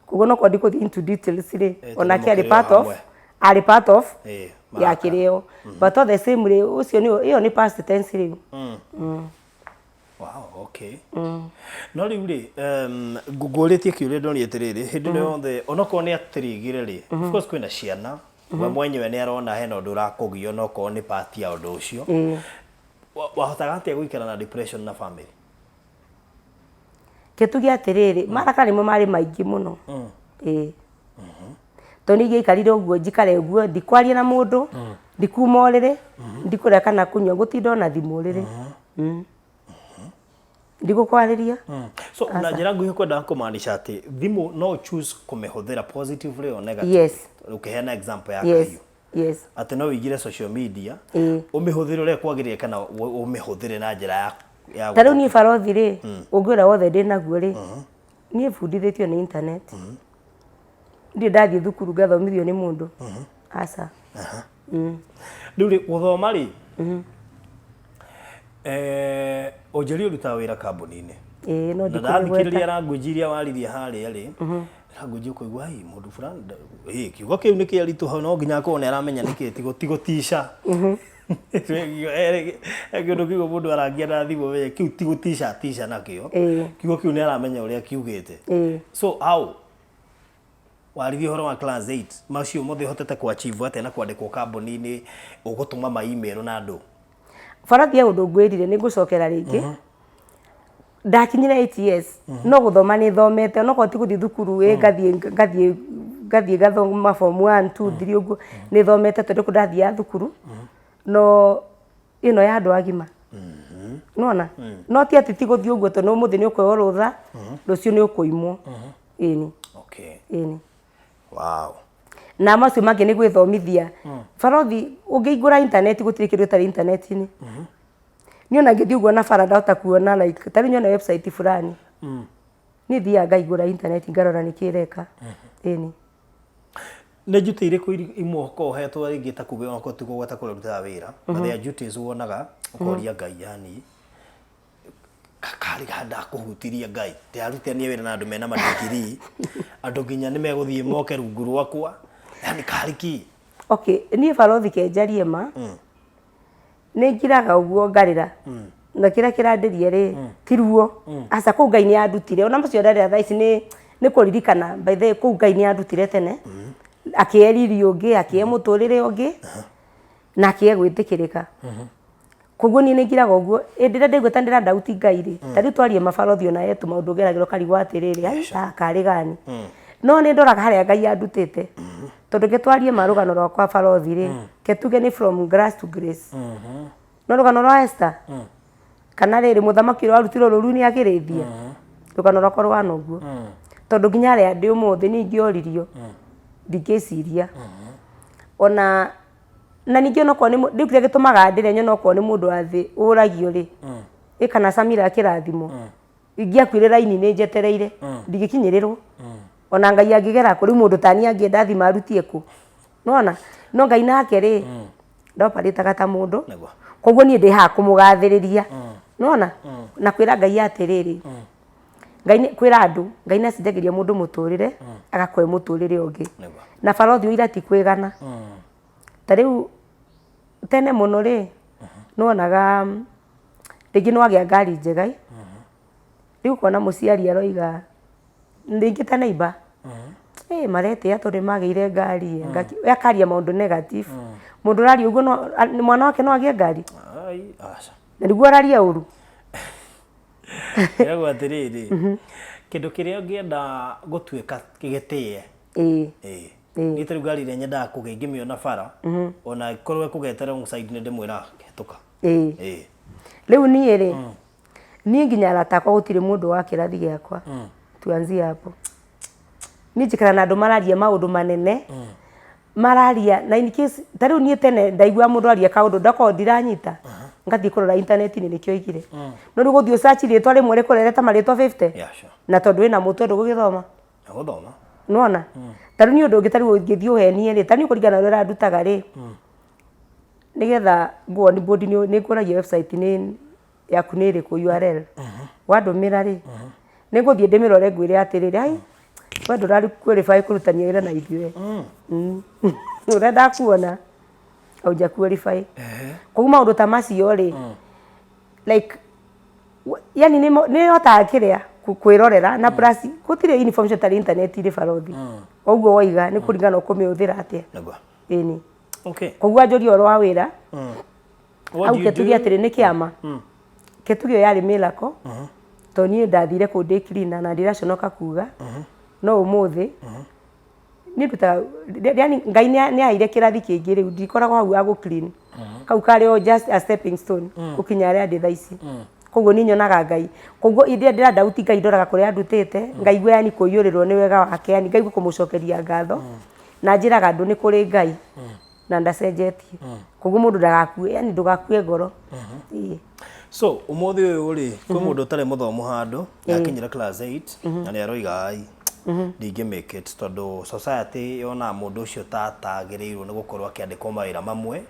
Koguo no korwo ndikũthiĩ into details rĩ, Eh, tondũ onake arĩ mũkĩrĩ o part of hamwe. arĩ part of Eh, ya marakara. kĩrĩo but all the same rĩ ũcio nĩ ĩyo nĩ past tense rĩu. Wow, okay. No rĩu rĩ, ngũrĩtie kĩũria ndonire atĩrĩrĩ, hĩndĩ ĩno yothe onokorwo nĩ atĩrĩgire rĩ, of course kwĩna ciana, we mwenyewe nĩ arona hena ũndũ ũrakũgia onokorwo nĩ part ya ũndũ ũcio. Wahotaga atĩa gũikara na depression na family? Reke tuge atĩrĩrĩ, marakara nĩmo marĩ maingĩ mũno. Ĩĩ. Tondũ niĩ ingĩaikarire ũguo njikare ũguo ndikwaria na mũndũ, ndikuma ũrĩrĩ, ndikũrĩa kana kũnyua, ngũtinda o na thimũ ũrĩrĩ. Ndigũkwarĩria. So na njĩra nguhĩ kwendaga kũmaanisha atĩ thimũ no choose kũmĩhũthĩra positively or negatively. Yes. Ũkĩheana example ya Yes. kahiũ. Yes. Atĩ no ũingĩre social media, Ĩĩ. ũmĩhũthĩre ũrĩa kwagĩrĩire kana ũmĩhũthĩre na njĩra ya ya Ta rĩu niĩ barothi rĩ, ũngĩ ũrĩa wothe ndĩ naguo rĩ, niĩ bundithĩtio nĩ internet. Ndirĩ ndathiĩ thukuru ngathomithio nĩ mũndũ. Aca. Rĩu rĩ gũthoma rĩ, eh, Ũnjĩri ũrutaga wĩra kambuni-inĩ. Ĩĩ no Na ndikũmĩgweta. ndathikĩrĩria language iria waririe harĩa rĩ, language ũkũigua hii mũndũ fulani ĩ kiugo kĩu nĩ kĩaritũha no nginya akorwo nĩ aramenya nĩkĩ ti gũtica. He kĩndũ kiugo mũndũ arangia na thimũ menye kĩu ti gũtica tica nakĩo. Kiugo kĩu nĩ aramenya ũrĩa kiugĩte. So how waririe ũhoro wa class 8 macio mothe ũhotete kũ achieve atĩa na kwandĩkwo kambuni-inĩ ũgũtũma ma email na andũ? Barathi he ũndũ ngwĩrire nĩ ngũcokera rĩngĩ. Ndakinyire 8 years no gũthoma nĩ thomete onokorwo ti gũthiĩ thukuru ĩ ngathiĩ ngathiĩ ngathiĩ ngathoma form 1 2 3 ũguo nĩ thomete tondũ kũ ndathiaga thukuru no ĩno ya andũ agima nona no ti atĩ ti gũthiĩ ũguo tondũ ũmũthĩ nĩ ũkũheo rũtha rũciũ nĩ ũkũimwo ĩni Okay. ĩni Wow. Na macio mangĩ nĩ gwĩthomithia barothi ũngĩhingũra intaneti gũtirĩ kĩndũ gĩtarĩ intaneti-inĩ niĩ ona ngĩthiĩ ũguo na bara ndahota kuona like ta rĩu nyone website fulani. Niĩ thiaga ngaingũra intaneti ngarora nĩkĩ ĩreka. Ĩni. Nĩ duty irĩkũ imwe ũkoragwo ũhetwo rĩngĩ ta kuga onakorwo ti kũgweta kũrĩa ũrutaga wĩra, but there are duties wonaga ũkoria Ngai yani karĩ ha ndakũhutirie Ngai, ndĩrarutithania wĩra na andũ mena ma degree, andũ nginya nĩ megũthiĩ moke rungu rwakwa, yani karĩ kĩ? Okay, niĩ barothi ke njarie ma, nĩ ngiraga ũguo ngarĩra na kĩrĩa kĩrandĩria rĩ ti ruo aca kũu Ngai nĩ andutire ona macio ndarĩra thaa ici nĩ nĩ kũririkana by the way kũu Ngai nĩ andutire tene akĩhe riri ũngĩ akĩhe mũtũrĩre ũngĩ na akĩhe gwĩtĩkĩrĩka koguo niĩ nĩ ngiraga ũguo hĩndĩ ĩrĩa ndaigua ta ndĩradauti Ngai rĩ ta rĩu twarie mabarothi ona yetu maũndũ ngeragĩra ũkarigwo atĩrĩrĩ ai karĩ gani no nĩ ndoraga harĩa Ngai andutĩte tondũ ke twarie ma rũgano rwakwa barothi rĩ ke tuge nĩ from grass to grace no rũgano rwa Esther kana rĩrĩ mũthamaki ũrĩa warutirwo rũru-inĩ akĩrĩithia rũgano rwakwa rũhana ũguo tondũ nginya harĩa ndĩ ũmũthĩ niĩ ingĩoririo ndingĩciria ona na ningĩ onokorwo nĩ rĩu kĩrĩa gĩtũmaga ndĩre nyone okorwo nĩ mũndũ wa thĩ ũragio rĩ ĩ kana Samira akĩrathimwo ingĩakuire raini-inĩ njetereire ndingĩkinyĩrĩrwo ona Ngai angĩgera kũ rĩu mũndũ taniĩ angĩenda thimũ arutie kũ nĩwona no Ngai nake rĩ ndoparĩtaga ta mũndũ Nĩguo. koguo niĩ ndĩ haha kũmũgathĩrĩria nĩwona na kwĩra Ngai atĩrĩrĩ Ngai kwĩra andũ Ngai nĩ acenjagĩria mũndũ mũtũrĩre agakũhe mũtũrĩre ũngĩ Nĩguo. na barothi ũira ti kwĩgana ta rĩu tene mũno rĩ nĩwonaga rĩngĩ nĩwagĩa ngari njega ĩ rĩu ũkona mũciari aroiga rĩngĩ ta neighbour ĩ maretĩa tondũ nĩmagĩire ngari ĩ akaria maũndũ negative mũndũ ũraria ũguo no mwana wake no agĩe ngari Ai, aca. na nĩguo araria ũru. Ĩragwo atĩrĩrĩ, kĩndũ kĩrĩa ũngĩenda gũtuĩka gĩtĩe. Ĩĩ. Ĩĩ. Ĩĩ. Niĩ ta rĩu ngari ĩrĩa nyendaga kũgĩa ingĩmĩona bara, ona ĩkorwo ĩkũgete wrong side nĩ ndĩmwĩraga hĩtũka. Ĩĩ. Ĩĩ. Rĩu niĩ rĩ, niĩ nginya arata akwa gũtirĩ mũndũ wa kĩrathi gĩakwa. Tuanzie hapo. Niĩ njikaraga na andũ mararia maũndũ manene, mararia na in case ta rĩu niĩ tene ndaiguaga mũndũ aria kaũndũ ndakorwo ndiranyita, ngathiĩ kũrora intaneti-inĩ nĩkĩo oigire. No rĩu gũthiĩ ũ search rĩtwa rĩmwe rĩkũrehere ta marĩtwa 50, Yeah, sure. na tondũ wĩna mũtwe ndũgũgĩthoma. Gũthoma. Nĩwona? Ta rĩu niĩ ũndũ ũngĩ ta rĩu ũngĩthiĩ ũhenie rĩ, ta niĩ kũringana na ũrĩa ũrandutaga rĩ, nĩgetha ngũ on board nĩ ngũragia website nĩ yaku nĩ ĩrĩkũ URL. Wandũmĩra rĩ, nĩ ngũthiĩ ndĩmĩrore ngwĩre atĩrĩrĩ, ai we ndũrarĩ qualify kũrutania wĩra na ithuĩ. Ũrĩa ndakuona hauja qualify. Koguo maũndũ ta macio rĩ, like yani nĩ hotaga kĩrĩa kwĩrorera na plus gũtirĩ information tarĩ intaneti-inĩ barothi. Ũguo woiga nĩ kũringana na ũkũmĩhũthĩra atĩa. Nĩguo. Ĩni. Okay. Koguo anjũria ũhoro wa wĩra, What au do you ketuge do? atĩrĩ nĩ kĩama. Ketuge ĩyo yarĩ miracle, tondũ niĩ ndathire kũu ndĩ cleaner na ndiraconoka kuga, no ũmũthĩ niĩ ndutaga yani Ngai nĩ aheire kĩrathi kĩngĩ rĩu ndikoragwo hau ha gũ clean. Kau karĩ o just a stepping stone gũkinya harĩa ndĩ thaa ici. Koguo niĩ nyonaga Ngai. Koguo hĩndĩ ĩrĩa ndĩradauti Ngai ndoraga kũrĩa andutĩte, ngaigua yani kũiyũrĩrwo nĩ wega wake yani ngaigua kũmũcokeria ngatho. Na njĩraga andũ nĩ kũrĩ Ngai na ndacenjetie. Koguo mũndũ ndagakue, yani ndũgakue ngoro. Ĩĩ. So, ũmũthĩ ũyũ rĩ, kwĩ mũndũ ũtarĩ mũthomu handũ, nĩakinyire class 8, na nĩ aroiga ai, ndingĩ make it, tondũ society yonaga mũndũ ũcio ta atagĩrĩirwo nĩ gũkorwo akĩandĩkwo mawĩra mamwe,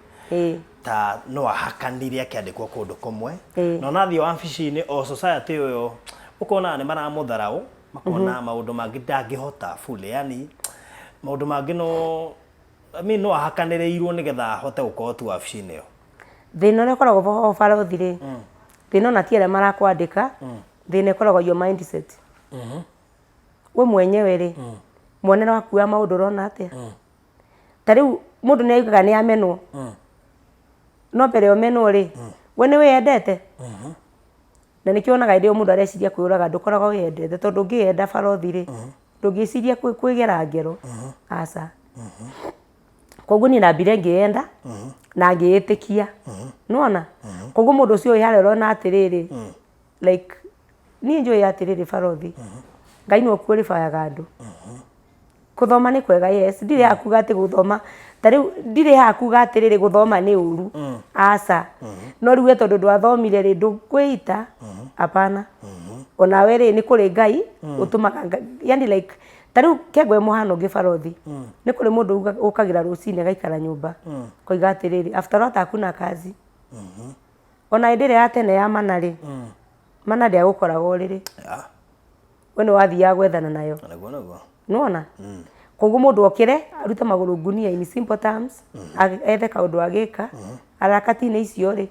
ta no ahakanire akĩandĩkwo kũndũ kũmwe, na ona athiĩ wabici-inĩ o society ĩyo ũkona nĩ maramũtharaũ, makona maũndũ mangĩ ndangĩhota fully, yani maũndũ mangĩ no, I mean, no ahakanĩrĩirwo nĩgetha ahote gũkorwo tu wabici-inĩ ĩyo. Thĩna ũrĩa ũkoragwo ho barothi rĩ, thĩna ona ti arĩa marakwandĩka, thĩna ĩkoragwo your mindset. We mwenyewe rĩ, muonere waku wa maũndũ ũrona atĩa? Ta rĩu mũndũ nĩ augaga nĩ amenwo, no mbere ya ũmenwo rĩ, we nĩ wĩyendete? Na nĩkĩo wonaga hĩndĩ ĩyo mũndũ areciria kwĩyũraga ndũkoragwo wĩyendete tondũ ũngĩyenda barothi rĩ, ndũngĩciria kwĩgera ngero, aca. Koguo niĩ ndambire ngĩyenda na ngĩĩtĩkia, nĩwona? Koguo mũndũ ũcio wĩ harĩa ũrona atĩrĩrĩ, like niĩ njũĩ atĩrĩrĩ barothi, Ngai nĩwe ũqualifiaga andũ. Gũthoma nĩ kwega yes, ndirĩ haha kuga atĩ gũthoma, ta rĩu ndirĩ haha kuga atĩrĩrĩ gũthoma nĩ ũru, aca. No rĩu we tondũ ndwathomire rĩ, ndũkwĩita, hapana. Onawe rĩ, nĩ kũrĩ Ngai ũtũmaga Ngai, yani like ta rĩu kengwe mũhano ũngĩ barothi, nĩ kũrĩ mũndũ ũkagĩra rũcinĩ agaikara nyũmba koiga atĩrĩrĩ, after all hata hakuna kazi. Ona hĩndĩ ĩrĩa ya tene ya mana rĩ, mana ndĩagũkoraga ũrĩrĩ, we nĩ wathiaga gwethana nayo. Naguo naguo. Nĩwona? Koguo mũndũ okĩre arute magũrũ ngunia in simple terms, ethe kaũndũ agĩka harakati-inĩ icio rĩ,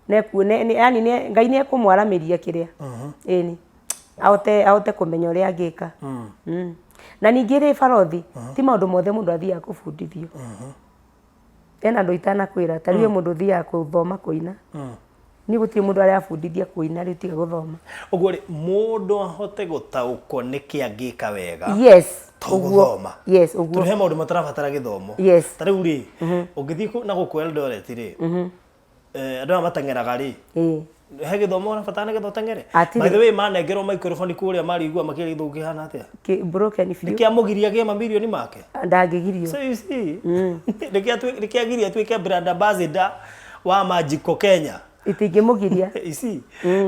nĩeku nĩ nĩ yani nĩ Ngai nĩekũmwaramĩria kĩrĩa, ĩni ahote ahote kũmenya ũrĩa angĩka. Na ningĩ rĩ barothi, ti maũndũ mothe mũndũ athiaga kũbundithio. Hena andũ itanakwĩra, ta rĩu he mũndũ ũthiaga gũthoma kũina. Niĩ gũtirĩ mũndũ arabundithia kũina rĩu tiga gũthoma. Ũguo rĩ, mũndũ ahote gũtaũkwo nĩkĩ angĩka wega, Yes, to ũguo. gũthoma. Yes, ũguo. Tondũ he maũndũ matarabatara gĩthomo. Yes. Ta rĩu rĩ, ũngĩthiĩ na gũkũ Eldoret rĩ, andũ aya mateng'eraga rĩ, he gĩthomo ũrabatara nĩgetha ũteng'ere? Hatirĩ. By the way, manengerwo microphone kũrĩa marigua makĩria gĩthũngũ kĩhana atĩa? Kĩ broken biũ. Nĩkĩ amũgiria agĩe mamirioni make? Ndangĩgirio. So you see, nĩkĩ agiria atuĩke brand ambassador wa Majiko Kenya? Itingĩmũgiria. You see?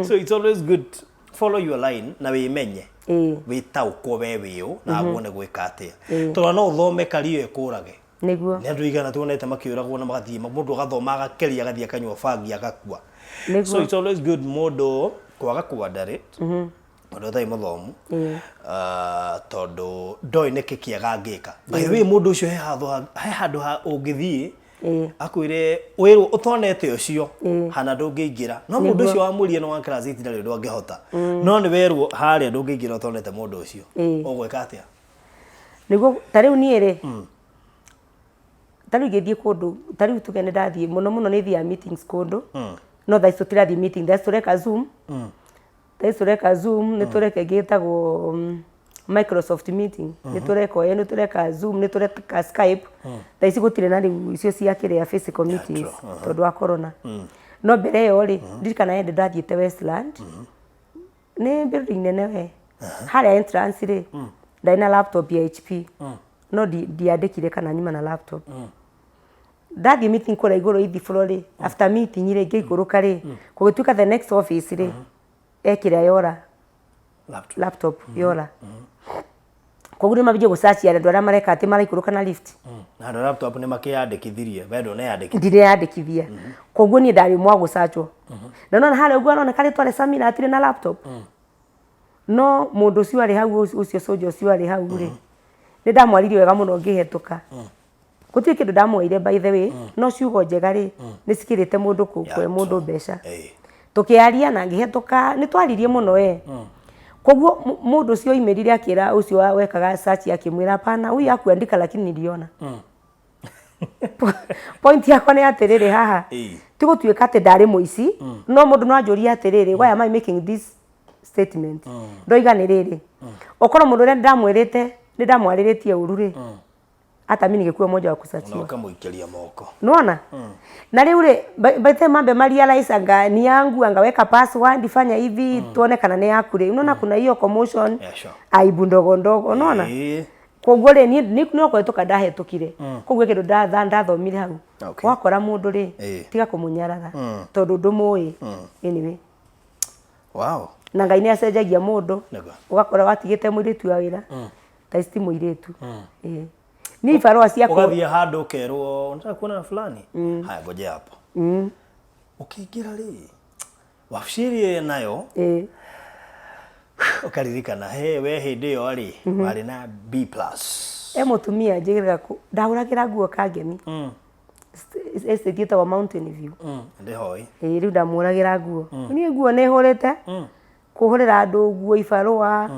So it's always good follow your line na wĩmenye. Wĩtaũkwo we wĩũ na wone gwĩka atĩa. Tondũ no ũthome career ĩkũrage. Nĩguo. Nĩ andũ aigana tuonete makĩũragwo na magathiĩ mũndũ agathoma agakeria agathiĩ akanyua bangi agakua. Nĩguo. So it's always good mũndũ kwaga kwandarĩ mũndũ ũtarĩ mũthomu, tondũ ndoĩ nĩkĩ kĩega angĩka. By the way, mũndũ ũcio he handũ he handũ ha ũngĩthiĩ akwĩre wĩrwo ũtonete ũcio hana ndũngĩingĩra, no mũndũ ũcio wamwĩrire nĩ wa class 8 ndarĩ ũndũ angĩhota, no nĩ werwo harĩa ndũngĩingĩra ũtonete mũndũ ũcio, ũgwĩka atĩa? Nĩguo ta rĩu niĩ rĩ, ta rĩu ingĩthiĩ kũndũ, ta rĩu tuge nĩ ndathiĩ mũno mũno nĩ thiaga meetings kũndũ, no thaa ici tũtirathiĩ meeting, thaa ici tũreka Zoom, thaa ici tũreka Zoom, nĩ tũreka ĩngĩ ĩtagwo Microsoft meeting, nĩ tũreka ũyũ, nĩ tũreka Zoom, nĩ tũreka Skype, thaa ici gũtirĩ na rĩu icio cia kĩrĩa physical meetings tondũ wa corona. No mbere ĩyo rĩ, ndirikana hĩndĩ ndathiĩte Westland, nĩ building nene we, harĩa entrance rĩ, ndarĩ na laptop ya HP, no ndiandĩkire kana nyuma na laptop. Ndathiĩ meeting kũrĩa igũrũ eighth floor rĩ, after meeting rĩ, ngĩikũrũka rĩ, gũgĩtuĩka the next office rĩ, ekĩra yora, Laptop. Laptop yora. Koguo nĩ mambĩtie gũsearch andũ arĩa mareka atĩ maraikũrũka na lift. Na andũ a laptop nĩ makĩyandĩkithirie, we ndũneyandĩkithia. Ndireyandĩkithia. Koguo niĩ ndarĩ ũmwe wa gũcachwo. Na nona harĩa ũguo aroneka rĩtwa rĩa Samira atirĩ na laptop. No mũndũ ũcio arĩ hau, ũcio soldier ũcio arĩ hau rĩ, nĩ ndamwaririe wega mũno ngĩhetũka. Gũtirĩ kĩndũ ndamwoire by the way, no ciugo njega rĩ, nĩ cikĩrĩte mũndũ kũhe mũndũ mbeca. Tũkĩaria na ngĩhetũka, nĩ twaririe mũno we. Koguo mũndũ ũcio oimĩrire akĩra ũcio wekaga search akĩmwĩra hapana, huyu hakuandika lakini niliona. Point yakwa nĩ atĩrĩrĩ haha, ti gũtuĩka atĩ ndarĩ mũici, no mũndũ no anjũrie atĩrĩrĩ, why am I making this statement? Ndoiga nĩ rĩrĩ, okorwo mũndũ ũrĩa ndamwĩrĩte nĩ ndamwarĩrĩtie ũru rĩ, hata mimi ningekuwa mmoja wa Na kusachiwa. ũkamũikĩria moko. Unaona? Na rĩu rĩ, by the time mambe ma realize anga ni yangu, angaweka password, fanya hivi, tuone kana nĩ yaku rĩ. Unaona kuna hiyo commotion, aibu ndogo ndogo, unaona? Koguo rĩ, niĩ no kũhetũka ndahetũkire. Koguo kĩndũ ndathomire hau. Wakora mũndũ rĩ, tiga kũmũnyarara tondũ ndũmũĩ. Anyway. Na Ngai nĩ acenjagia mũndũ. Ũgakora watigĩte mũirĩtu wa wĩra, thaa ici ti mũirĩtu. Ĩĩ. Niĩ ibarũa ciakwa Ũgathiĩ handũ ũkerwo unataka kuona na fulani, haya ngojea hapo. Ũkĩingĩra rĩ, wabici ĩrĩa nayo ũkaririkana he we hĩndĩ ĩyo rĩ warĩ na B plus. E mũtumia njĩrĩga ndahũragĩra nguo Kangemi. Estate ĩtagwo Mountain View. Ndĩhoi. Ĩĩ rĩu ndamũhũragĩra nguo. Niĩ nguo nĩ hũrĩte. Kũhũrĩra andũ nguo ibarũa.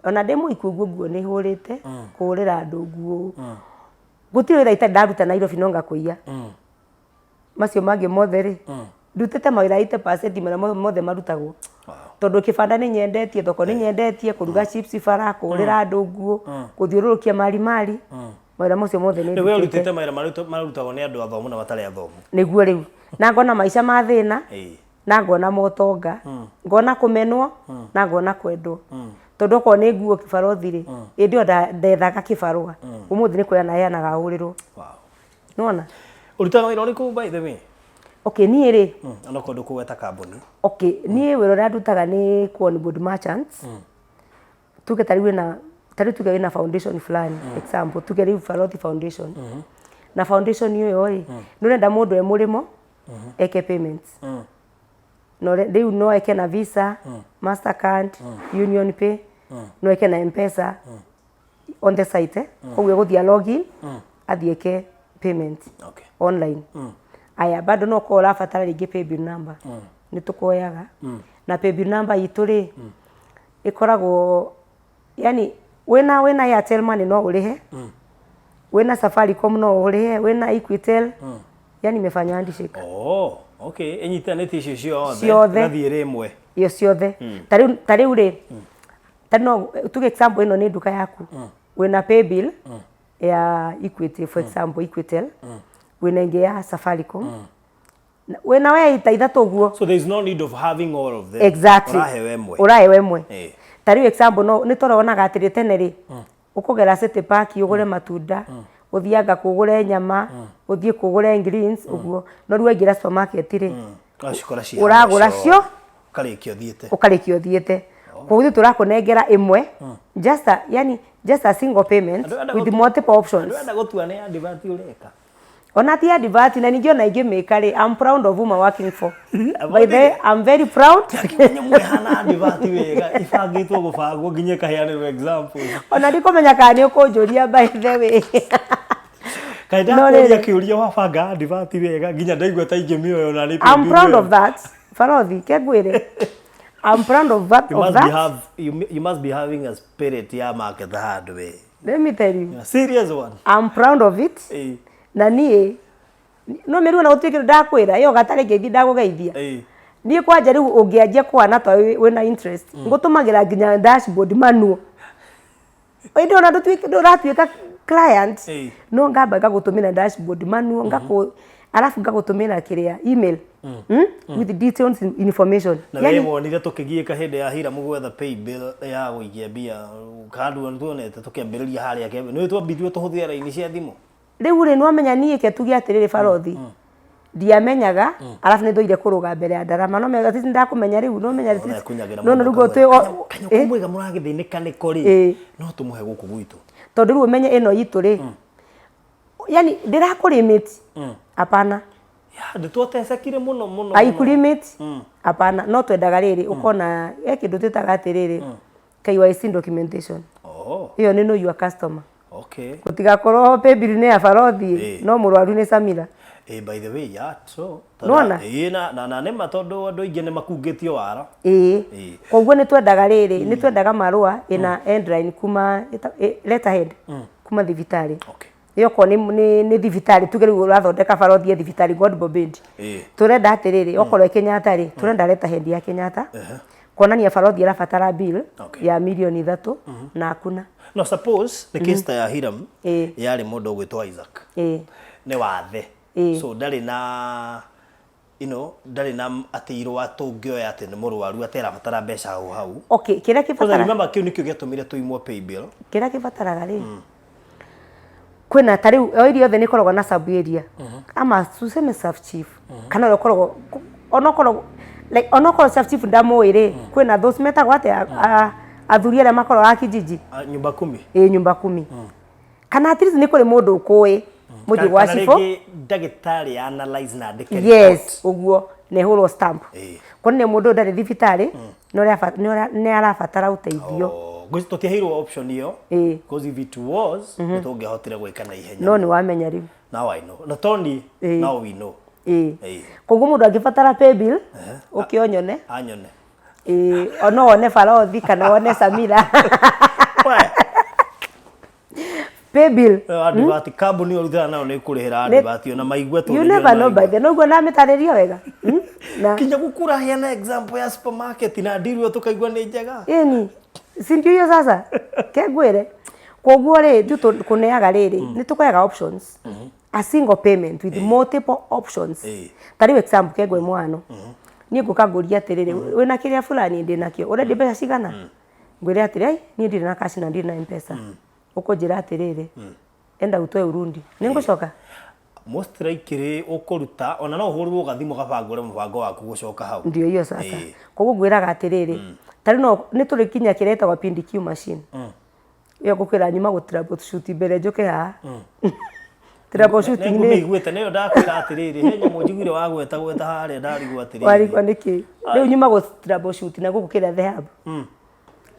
Ona ndĩ mũhiku ũguo nguo nĩ hũrĩte. Kũhũrĩra andũ nguo. Gũtirĩ wĩra itarĩ ndaruta Nairobi no ngakũiya. Macio mangĩ mothe rĩ, ndutĩte mawĩra 80% marĩa mothe marutagwo. Tondũ kĩbanda nĩ nyendetie, thoko nĩ nyendetie, kũruga chips bara, kũhũrĩra andũ nguo, kũthiũrũrũkia mari mari. Mawĩra macio mothe nĩ Rĩu we ndutĩte. ũrutĩte mawĩra marĩa marutagwo nĩ andũ athomu na matarĩ athomu. Nĩguo rĩu. Na ngona maica ma thĩna, na ngona motonga, ngona kũmenwo, na ngona kwendwo. Tondũ okorwo nĩ nguo kĩbarothi rĩ, hĩndĩ ĩyo ndethaga kĩbarũa, ũmũthĩ nĩ kũheana heanaga hũrĩrwo. Nĩwona? Ũrutaga wĩra ũrĩkũ by the way? Okay, niĩ rĩ, Onokorwo ndũkũgweta kambuni. Okay, niĩ wĩra ũrĩa ndutaga nĩ ku onboard merchants. Tuge ta rĩu wĩna, ta rĩu tuge wĩna foundation fulani, example, tuge rĩu Barothi Foundation. Na foundation ĩyo rĩ, nĩ ũrenda mũndũ e mũrĩmo eke payments. No rĩu no eke na Visa, Mastercard, Union Pay, no eke na M-Pesa on the site eh. Koguo egũthiĩ login, athiĩ eke payment online. Aya, bado no ũkorwo ũrabatara rĩngĩ paybill number, nĩ tũkuoyaga. Na paybill number itũ rĩ, ĩkoragwo yani wĩna Airtel Money no ũrĩhe, wĩna Safaricom no ũrĩhe, wĩna Equitel, yani imefanya handshake. Oh, okay. Ĩnyitanĩtie icio ciothe. Ciothe. Ĩgathiĩ ĩrĩ ĩmwe. Iyo ciothe. Ta rĩu rĩ, ta no tuge example ĩno nĩ nduka yaku, wĩna paybill ya Equity, for example Equitel, wĩna ĩngĩ ya Safaricom, wĩna we ta ithatũ ũguo. So there is no need of having all of them. Exactly. Ũraheo ĩmwe. Ũraheo ĩmwe. Eh. Ta rĩu example no nĩ tũronaga atĩrĩ, tene rĩ, ũkũgera City Park ũgũre matunda, ũthianga kũgũre nyama, ũthiĩ kũgũre greens ũguo, no rĩu waingĩra supermarket rĩ, Ũgacikora ciĩ ũragũra hamwe cio. Ũkarĩkia ũthiĩte. Ũkarĩkia ũthiĩte. Koguo ithuĩ tũrakũnengera ĩmwe, just a, yani just a single payment with multiple options. Ndũrenda gũtua nĩ advert ũreka. Ona ti advert, na ningĩ ona ingĩmĩka rĩ, I'm proud of whom I'm working for. By the way, I'm very proud. Nyamũ ĩhana advert wega, ĩbangĩtwo gũbangwo nginya ĩkaheanĩrwo examples. Ona ndikũmenya kana nĩ ũkũnjũria, by the way. Kaĩ No ndakũria rĩrĩ. kĩũria, wabanga advert wega nginya ndaigua ta ingĩmĩoya ona nĩ I'm proud of that. Barothi, ke ngwĩre, I'm proud of that, You of must be that. have you, you must be having a spirit ya market handũ we. Let me tell you. A serious one. I'm proud of it. Na niĩ no mĩruo na gũtirĩ kĩndũ ndakwĩra ĩyo gatarĩ ngeithi ndagũgeithia. Niĩ kwanja rĩu ũngĩanjia kũhana ta wĩna interest, ngũtũmagĩra nginya dashboard manual. Ĩndĩ ona ndũratuĩka client, no ngamba ngagũtũmĩra dashboard manual, ngakũ alafu ngagũtũmĩra kĩrĩa email, With details information. Na Yani, we wonire tũkĩgiĩka hĩndĩ ya Hiramu gwetha pay bill ya gũikia mbia kandu tuonete tũkĩambĩrĩria harĩa kĩambi nĩ twambithiwe tũhũthĩre raini cia thimũ. Rĩu rĩ, nĩwamenya niĩ ke tuge atĩrĩrĩ, barothi, ndiamenyaga, arabu nĩ thũire kũrũga mbere ya ndarama, no menya at least ndakũmenya rĩu, no menya at least Ekunyagĩra no mũndũ rĩu akamwĩra, twĩ "Kanyũkũ mwega mũragĩthĩnĩka nĩko rĩ, no tũmũhe gũkũ gwitũ." Tondũ rĩu ũmenye ĩno itũ rĩ, yani ndĩrakũ hapana. Ya ndĩtwatecekire mũno mũno. Aikũ hapana, no twendaga rĩrĩ ũkona he kĩndũ twĩtaga atĩrĩrĩ KYC documentation. Ĩyo nĩ know your customer. Gũtigakorwo paybill nĩ ya barothi, no mũrwaru nĩ Samira. Eh, by the way, yeah, so Nĩwona? Ĩĩ, na nĩma, tondũ andũ aingĩ nĩ makungĩtio wara. Koguo nĩ twendaga rĩrĩ, nĩ twendaga marũa ĩna endline kuma letterhead kuma thibitarĩ. Ĩyo okorwo nĩ thibitarĩ, tuge rĩu ũrathondeka barothi ya thibitarĩ, God forbid. Tũrenda atĩrĩrĩ, okorwo ĩ Kenyatta rĩ, tũrenda letterhead ya Kenyatta kuonania barothi arabatara bill ya mirioni 3 na hakuna. No suppose the case ta ya Hiram yarĩ mũndũ ũgwĩtwo Isaac. Nĩ wathe. So ndarĩ na ndarĩ na atĩ irũa tũngĩoya atĩ nĩ mũrwaru atĩ arabatara mbeca hau hau. Okay, kĩrĩa Because I kĩbatara remember kĩu nĩkĩo gĩatũmire tũimwo pay bill. Kĩrĩa kĩbataraga rĩ, kwĩna ta rĩu o area yothe nĩ ĩkoragwo na sub area ama tuseme sub chief, kana ũrĩa ũkoragwo onokorwo like onokorwo sub chief ndamũĩ rĩ, kwĩna those metagwo atĩa, athuri arĩa makoragwo a kijiji. Ah, nyumba kumi. Ĩ, nyumba kumi, kana at least nĩ kũrĩ mũndũ ũkũĩ mũthiĩ gwa Kana cibũ. rĩngĩ ndagĩtarĩ analyze na andĩke Yes. report. Ũguo na ĩhũrwo stamp kuonania mũndũ ũyũ ndarĩ thibitarĩ, nĩ arabatara ũteithio. Oh, ngwĩciria tũtiaheirwo option ĩyo. Because if it was, nĩ tũngĩahotire gwĩka na ihenya. No nĩ wamenya rĩu. Now I know. Na Tony, now we know. Koguo mũndũ angĩbatara pay bill, ũke ũnyone. Anyone. Ĩĩ, no wone barothi kana wone Samira. We, Pay bill. Advert kambuni ũrutaga nayo nĩ kũrĩhĩra advert ona maigue. You never know, by the noguo namĩtarĩria wega. Na Kinya gũkũraheana example ya supermarket na deal ĩyo tũkaigua nĩ njega. Ĩni, si ndio hiyo sasa, ke ngwĩre, koguo rĩ ithuĩ kũneaga rĩrĩ nĩ tũkoyaga options, a single payment with multiple options. Ta rĩu example, ke ngwĩ mwano, niĩ ngũka ngũrie atĩrĩrĩ, wĩna kĩrĩa fulani, ndĩ nakĩo, ũrendia mbeca cigana, ngwĩre atĩrĩ, ai, niĩ ndirĩ na cash na ndirĩ na Mpesa, ũkũnjĩra atĩrĩrĩ, enda utoe urundi, nĩ ngũcoka. Most likely ũkũruta ona no ũhũrĩrwo gathimũ gabangũre mũbango waku gũcoka hau. Ndio hiyo sasa. Ĩĩ. Koguo ngwĩraga atĩrĩrĩ, ta rĩu no nĩ tũrĩ kinya kĩrĩa ĩtagwo PDQ machine. Ĩyo ngũkwĩra nyuma gũ troubleshoot mbere njũke haha. Troubleshooting nĩ Nĩngũmĩiguĩte nĩyo ndakwĩra atĩrĩrĩ he nyamũ njiguire wagweta gweta harĩa ndarigwo atĩrĩrĩ. Warigwo nĩkĩ? Rĩu nyuma gũ troubleshoot na gũkũ kĩrĩa the hub.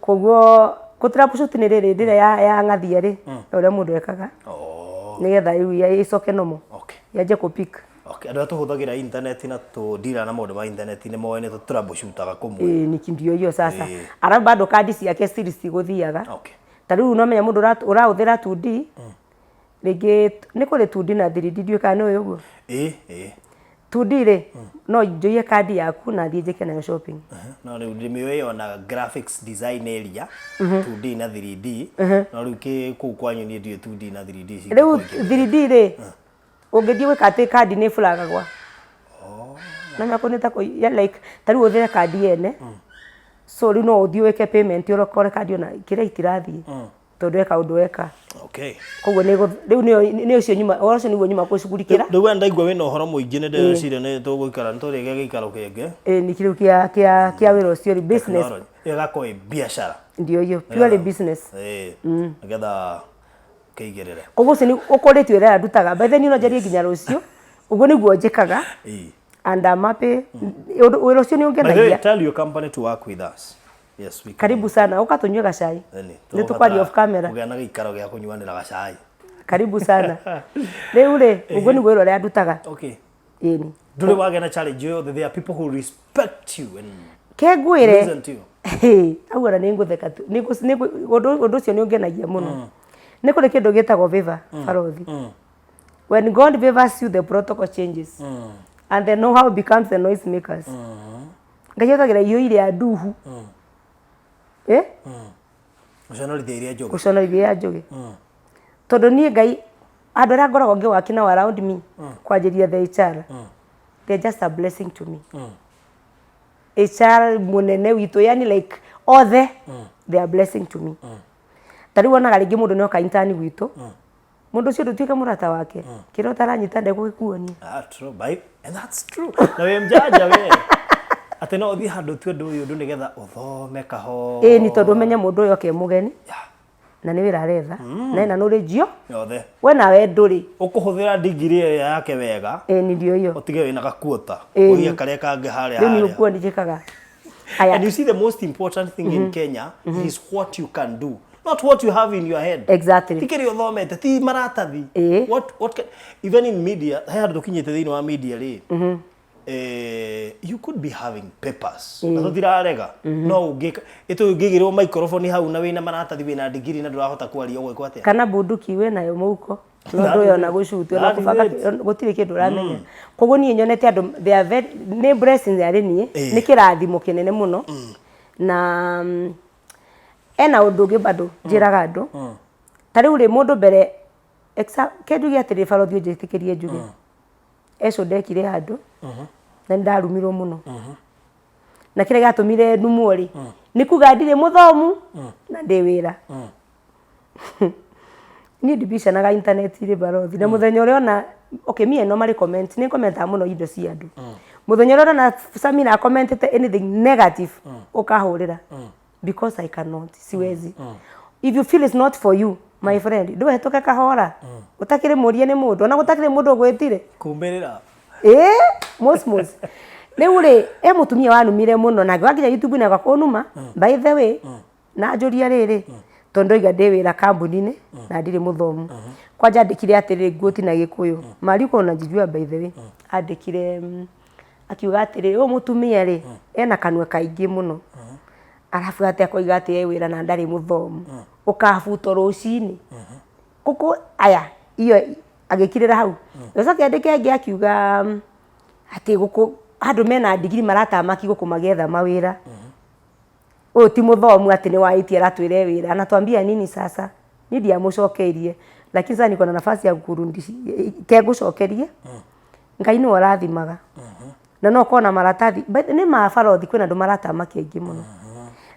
Koguo gũ troubleshoot nĩ rĩrĩ hĩndĩ ĩrĩa ya ya ng'athia rĩ, ũrĩa mũndũ ekaga Oh. nĩgetha rĩu ĩcoke normal. Okay. Yanjie kũ pick. Okay, andũ arĩa tũhũthagĩra internet na tũndira na maũndũ ma internet nĩ moĩ nĩ tũ troubleshootaga kũmwe. Ĩĩ nĩ ndio hiyo sasa. Ĩĩ. Arabu bado kandi ciake still citigũthiaga. Okay. Ta rĩu no menya mũndũ ũrahũthĩra 2D rĩngĩ nĩ kũrĩ 2D na 3D ndiũĩ kana nĩ ũĩ ũguo. Ĩĩ, ĩĩ. 2D rĩ no njũiye kandi yaku na thiĩ njĩke nayo shopping. No rĩu ndĩmĩũĩ ona graphics design area 2D na 3D no rĩu kĩ kũu kwanyu niĩ ndiũĩ 2D na 3D Rĩu cingĩkorwo ikĩ- 3D rĩ ũngĩthiĩ gwĩka atĩ kandi nĩ ĩburagagwa. Na kũ nĩ ta kũ ya like ta rĩu ũhũthĩre kandi yene so rĩu no ũthiĩ wĩke payment ũrokore kandi ona kĩrĩa itirathiĩ tondũ he kaũndũ weka. Okay. Koguo nĩ rĩu nĩyo nĩ ũcio nyuma ũhoro ũcio nĩguo nyuma kũcugurikĩra. Rĩu we ndaigua wĩna ũhoro mũingĩ nĩ ndĩreciria nĩ tũgũikara nĩ tũrĩgĩa gĩikaro kĩngĩ. Ĩĩ nĩ kĩrĩu kĩa kĩa kĩa wĩra ũcio rĩu business. Tekinoronjĩ. Ĩgakorwo ĩ biacara. Ndio hiyo purely business. Ĩĩ. Nĩgetha ũkĩigĩrĩre. Koguo ũcio nĩ ũkũrĩtie ũrĩa ndutaga. By the way niĩ no njarie nginya rũciũ. Ũguo nĩguo njĩkaga. Ĩĩ. And I'm happy. Ũndũ wĩra ũcio nĩ By the way, ũngenagia. tell your company to work with us. Yes, we can. Karibu sana. Ũka tũnyue gacai. Ĩni, Nĩ tũkwaria off camera. Kũgĩa na gĩikaro gĩa kũnyuanĩra gacai. Karibu sana. Rĩu rĩ, ũguo nĩguo wĩra ũrĩa ndutaga. Okay. Ĩni. Ndũrĩ wagĩa na challenge yothe. There are people who respect you and Ke ngwĩre. listen to you. Hau ona nĩ ngũtheka tu. Nĩ ũndũ ũndũ ũcio nĩ ũngenagia mũno. Nĩ kũrĩ kĩndũ gĩtagwo favor, barothi. When God favors you, the protocol changes. And the know-how becomes the noise makers. Ngai ahũthagĩra irio iria nduhu. Eh? Gũconorithia iria njũgĩ. Gũconorithia iria njũgĩ. Tondũ niĩ Ngai, andũ arĩa ngoragwo ngĩwaki nao around me, kwanjĩrĩria the HR, they're just a blessing to me. HR mũnene witũ, yani like othe, they are blessing to me. Ta rĩu wonaga rĩngĩ mũndũ nĩ oka intern gwitũ, Mũndũ ũcio ndũtuĩke mũrata wake. Kĩrĩa ũtaranyita ndegũgĩkuonia. Ah, true. By, and that's true. Na wĩ mjanja we. Atĩ no ũthiĩ handũ ũtue ũndũ ũyũ ũndũ nĩgetha ũthome kahora. Ĩĩ ni tondũ ũmenye mũndũ ũyũ oke e mũgeni. Na nĩ wĩra aretha. Na ena knowledge yo. Yothe. We nawe ndũrĩ. Ũkũhũthĩra degree ĩyo yake wega. Ĩĩ ni ndio hiyo. Ũtige wĩna gakuota. Ĩĩ. Ũige karĩa kangĩ harĩa Rĩu nĩ harĩa. ũguo njĩkaga. Aya. And you see the most important thing in Kenya is what you can do. Not what you have in your head. Exactly. Ti kĩrĩa ũthomete, ti maratathi. Ĩĩ. What can, even in media, he handũ tũkinyĩte thĩinĩ wa media rĩ. You could be having papers. Na tũtirarega. No ũngĩka, ĩtũ ũngĩigĩrwo microphone hau na wĩna maratathi wĩna degree na ndũrahota kwaria ũgwĩkwo atĩa? Kana bunduki wĩnayo mũhuko. No ndũĩ ona gũcutu ona That is kũbanga it. gũtirĩ kĩndũ ũramenya. Koguo niĩ nyonete andũ they are very nĩ blessings harĩ niĩ. Ĩĩ. Nĩ kĩrathimo kĩnene mũno. Na ena ũndũ ũngĩ bado njĩraga andũ. Ta rĩu rĩ mũndũ mbere ke njuge atĩrĩ barothi ũnjĩtĩkĩrie njuge. Eco ndekire handũ na nĩ ndarumirwo mũno. Na kĩrĩa gĩatũmire ndumwo rĩ nĩ kuga ndirĩ mũthomu na ndĩ wĩra. Niĩ ndibicanaga intaneti-inĩ barothi na mũthenya ũrĩa ona okay me I normally comment nĩ commentaga mũno indo cia andũ. Mũthenya ũrĩa ũrona Samira commentete anything negative ũkahũrĩra because I cannot siwezi. If you feel it's not for you my friend ndũhetũke kahora ũtakĩrĩ mũrie nĩ mũndũ ona gũtakĩrĩ mũndũ ũgwĩtire. Kumĩrĩra. Ĩĩ mos mos. Rĩu rĩ he mũtumia wanumire mũno na ngĩoka nginya YouTube na kũnuma by the way na njũria rĩrĩ tondũ ndoiga ndĩ wĩra kambuni-inĩ na ndirĩ mũthomu. Kwanja andĩkire atĩrĩrĩ nguoti na gĩkũyũ mari uko unajijua by the way andĩkire akiuga atĩrĩrĩ ũyũ mũtumia rĩ ena kanua kaingĩ mũno arabu atĩ akoiga atĩ e wĩra na ndarĩ mũthomu ũkabutwo rũcinĩ gũkũ aya iyo agĩkirĩra hau gĩcoke andĩke ĩngĩ akiuga atĩ gũkũ andũ mena ndigiri maratamaki gũkũ magĩetha mawĩra Ũyũ ti mũthomu atĩ nĩ wa IT aratwĩra e wĩra. Anatuambia nini sasa? Niĩ ndiamũcokeirie. Lakini sasa niko na nafasi ya kukurudishia ke ngũcokerie. Ngai nĩwe ũrathimaga. Na no ũkorwo na maratathi. By the nĩ ma barothi kwĩna andũ maratamakia aingĩ mũno.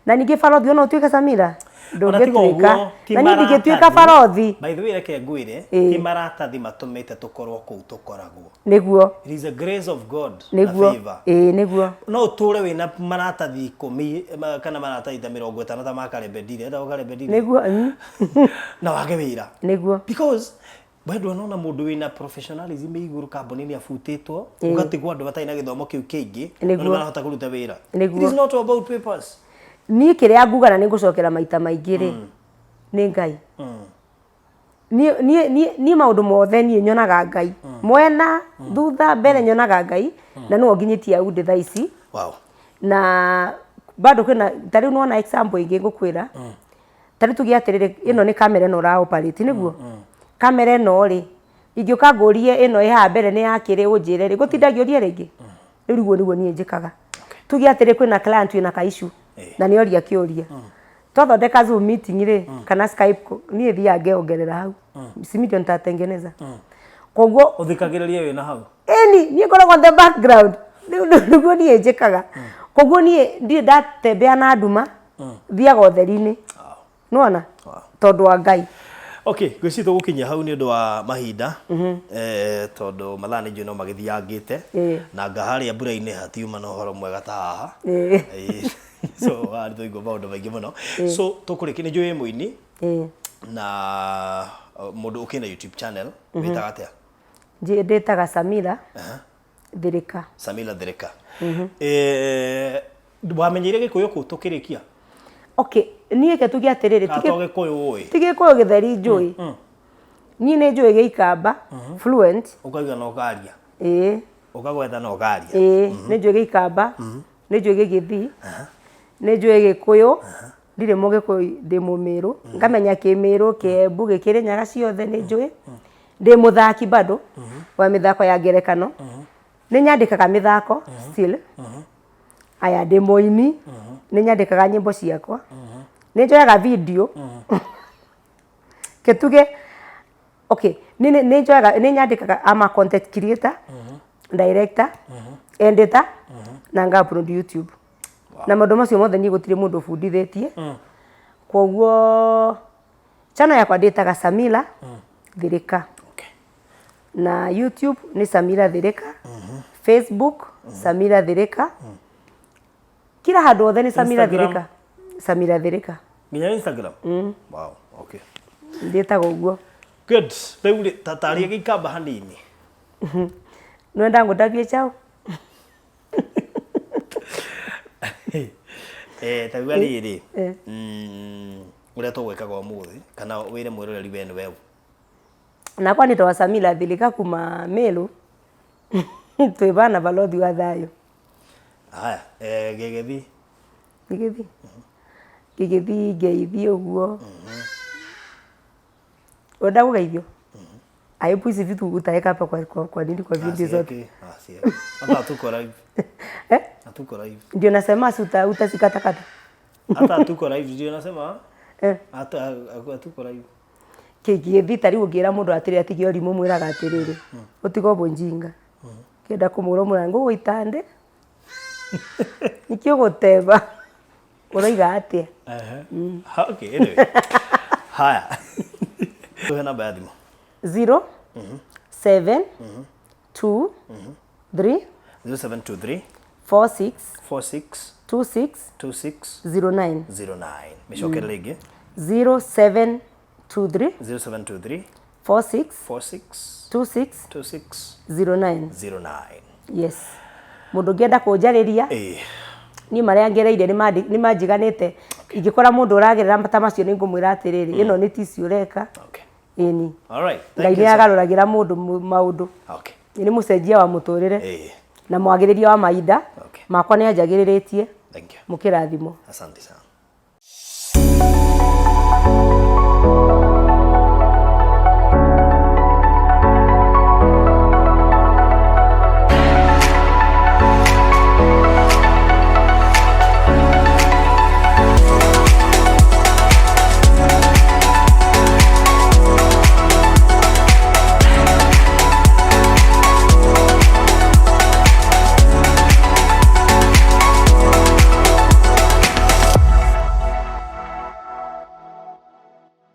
Na ningĩ barothi ona ũtuĩke Samira. Ona tiga Ndũngĩtuĩka. ũguo, ti Na niĩ ndingĩtuĩka maratathi. barothi. By the way, reke ngwĩre, Ĩĩ. ti maratathi matũmĩte tũkorwo kũu tũkoragwo. Nĩguo. It is a grace of God na Nĩguo. favor. Ĩĩ nĩguo. No ũtũre wĩna maratathi ikũmi kana maratathi ta 50 ta ma Karembe Ndire, etagwo Karembe Ndire. Nĩguo. Na wage wĩra. Nĩguo. Because we ndwona mũndũ wĩna professionalism ĩ igũrũ kambuni-inĩ abutĩtwo, ũgatigwo andũ matarĩ na gĩthomo kĩu kĩingĩ, no Nĩguo. nĩ marahota kũruta wĩra. Nĩguo. It is not about papers. Niĩ kĩrĩa nguga na nĩ ngũcokera maita maingĩ rĩ, nĩ Ngai. Niĩ niĩ niĩ niĩ maũndũ mothe niĩ nyonaga Ngai. Mwena, thutha, mbere nyonaga Ngai, na nĩwe ũnginyĩtie hau ndĩ thaa ici. Wow. Na bado kwĩna, ta rĩu nĩwona example ĩngĩ ngũkwĩra, ta rĩu tuge atĩrĩrĩ, ĩno nĩ kamera ĩno ũra operate nĩguo? Kamera ĩno rĩ, ingĩũka ngũrie ĩno ĩ haha mbere nĩ ya kĩrĩ ũnjĩre rĩ, ngũtinda ngĩũria rĩngĩ? Rĩu ũguo nĩguo niĩ njĩkaga. Tuge atĩrĩ kwĩna client wĩna ka issue na nĩ oria kĩũria. Twathondeka Zoom meeting rĩ, kana Skype, niĩ thiaga ngeongerera hau. Si mimi ndio nitatengeneza. Koguo Ũthikagĩrĩria wĩna hau. Ĩni, niĩ ngoragwo in the background. Rĩu nĩguo niĩ njĩkaga. Koguo niĩ ndirĩ ndatembea na nduma, thiaga ũtheri-inĩ. Nĩwona? Tondũ wa Ngai. Okay, ngwĩciria tũgũkinyia hau nĩ ũndũ wa mahinda eh, tondũ mathaa nĩ njũĩ no magĩthiangĩte Ĩĩ. na anga harĩa mbura-inĩ hatiuma na ũhoro mwega ta haha Ĩĩ. Ĩĩ. So haha nĩ twaigua maũndũ maingĩ mũno. So tũkũrĩkia nĩ njũĩ wĩ mũini Ĩĩ. na mũndũ ũkĩna YouTube channel wĩtaga atĩa? Ndĩtaga Samira Thirika. Samira Thirika. Eh, wamenyeire gĩkũyũ kũ tũkĩrĩkia? Okay, niĩ reke tuge atĩrĩrĩ, Kana to gĩkũyũ ũĩ? ti gĩkũyũ gĩtheri njũĩ. Niĩ nĩ njũĩ gĩikamba fluent. Ũkauga na ũkaria. Ĩĩ. Ũkagweta na ũkaria. Ĩĩ, nĩ njũĩ gĩikamba, nĩ njũĩ gĩgĩthii, nĩ njũĩ gĩkũyũ, ndirĩ mũgĩkũyũ ndĩ mũmĩrũ, ngamenya kĩmĩrũ, kĩembu, gĩkĩrĩnyaga ciothe nĩ njũĩ. Ndĩ mũthaki bado wa mĩthako ya ngerekano, nĩ nyandĩkaga mĩthako still. Aya ndĩ mũini, nĩ nyandĩkaga nyĩmbo ciakwa, nĩ njoyaga video, kĩtuge okay, nĩ nĩ njoyaga nĩ nyandĩkaga I'm a content creator, director, editor na nga upload YouTube. Na maũndũ macio mothe niĩ gũtirĩ mũndũ bundithĩtie. Koguo channel yakwa ndĩtaga Samila Thirika. Okay. Na YouTube nĩ Samira Thirika. Facebook Samira Thirika. Kila handũ hothe nĩ Samira Instagram? Thirika. Samira Thirika. Nginya Instagram? Wow, okay. Ndĩtaga ũguo. Good. Rĩu rĩ, ta taria gĩikamba hanini. Nwenda ngũtambie chao? Eh, ta uga rĩrĩ. Ũrĩa tũgwĩkaga ũmũthĩ kana wĩre mwĩroreri we nĩwe ũ. Nakwa nĩtagwo Samila Thirika kuma Meru. Twĩ bana balothi wa thayũ. Haya, eh, gĩgĩthi. Gĩgĩthi? Gĩgĩthi ngeithi ũguo. Wenda kũgeithio? Aibu hizi vitu utaweka hapa kwa, kwa, kwa nini kwa video zote? Ah, sieki. Hata hatuko live. Eh? Hatuko live. Ndio nasema si uta, utazikatakata. Hata hatuko live ndio nasema. Eh. Hata hatuko live. Kĩngĩthi ta rĩu ũngĩra mũndũ atĩrĩ atige ũrimũ mwĩraga atĩrĩrĩ ũtige ũbũnjinga kĩenda kũmũra mũra ngũgũita ndĩ nĩkĩ ũgũteba ũroiga atĩa Okay, anyway. Haya. Tuhe namba ya thimũ. 0 7 2 3 0723 4 6 46 2 6 26 0 9 09. Mĩcokere rĩngĩ. 0 7 2 3 0723 4 6 46 2 6 26 0 9 09. Yes, mũndũ ũngĩenda kũnjarĩria, Ĩĩ. niĩ marĩa ngereire nĩ manjiganĩte. Ingĩkora mũndũ ũragerera ta macio nĩ ngũmwĩra atĩrĩrĩ, ĩno nĩ tici ũreka. Okay. Ĩni. All right. Ngai Thank nĩ you. So- agarũragĩra mũndũ maũndũ. Okay. Nĩ mũcenjia wa mũtũrĩre Ĩĩ. na mwagĩrĩria wa mahinda Okay. makwa nĩ anjagĩrĩrĩtie. Thank you. Mũkĩrathimwo. Asante sana.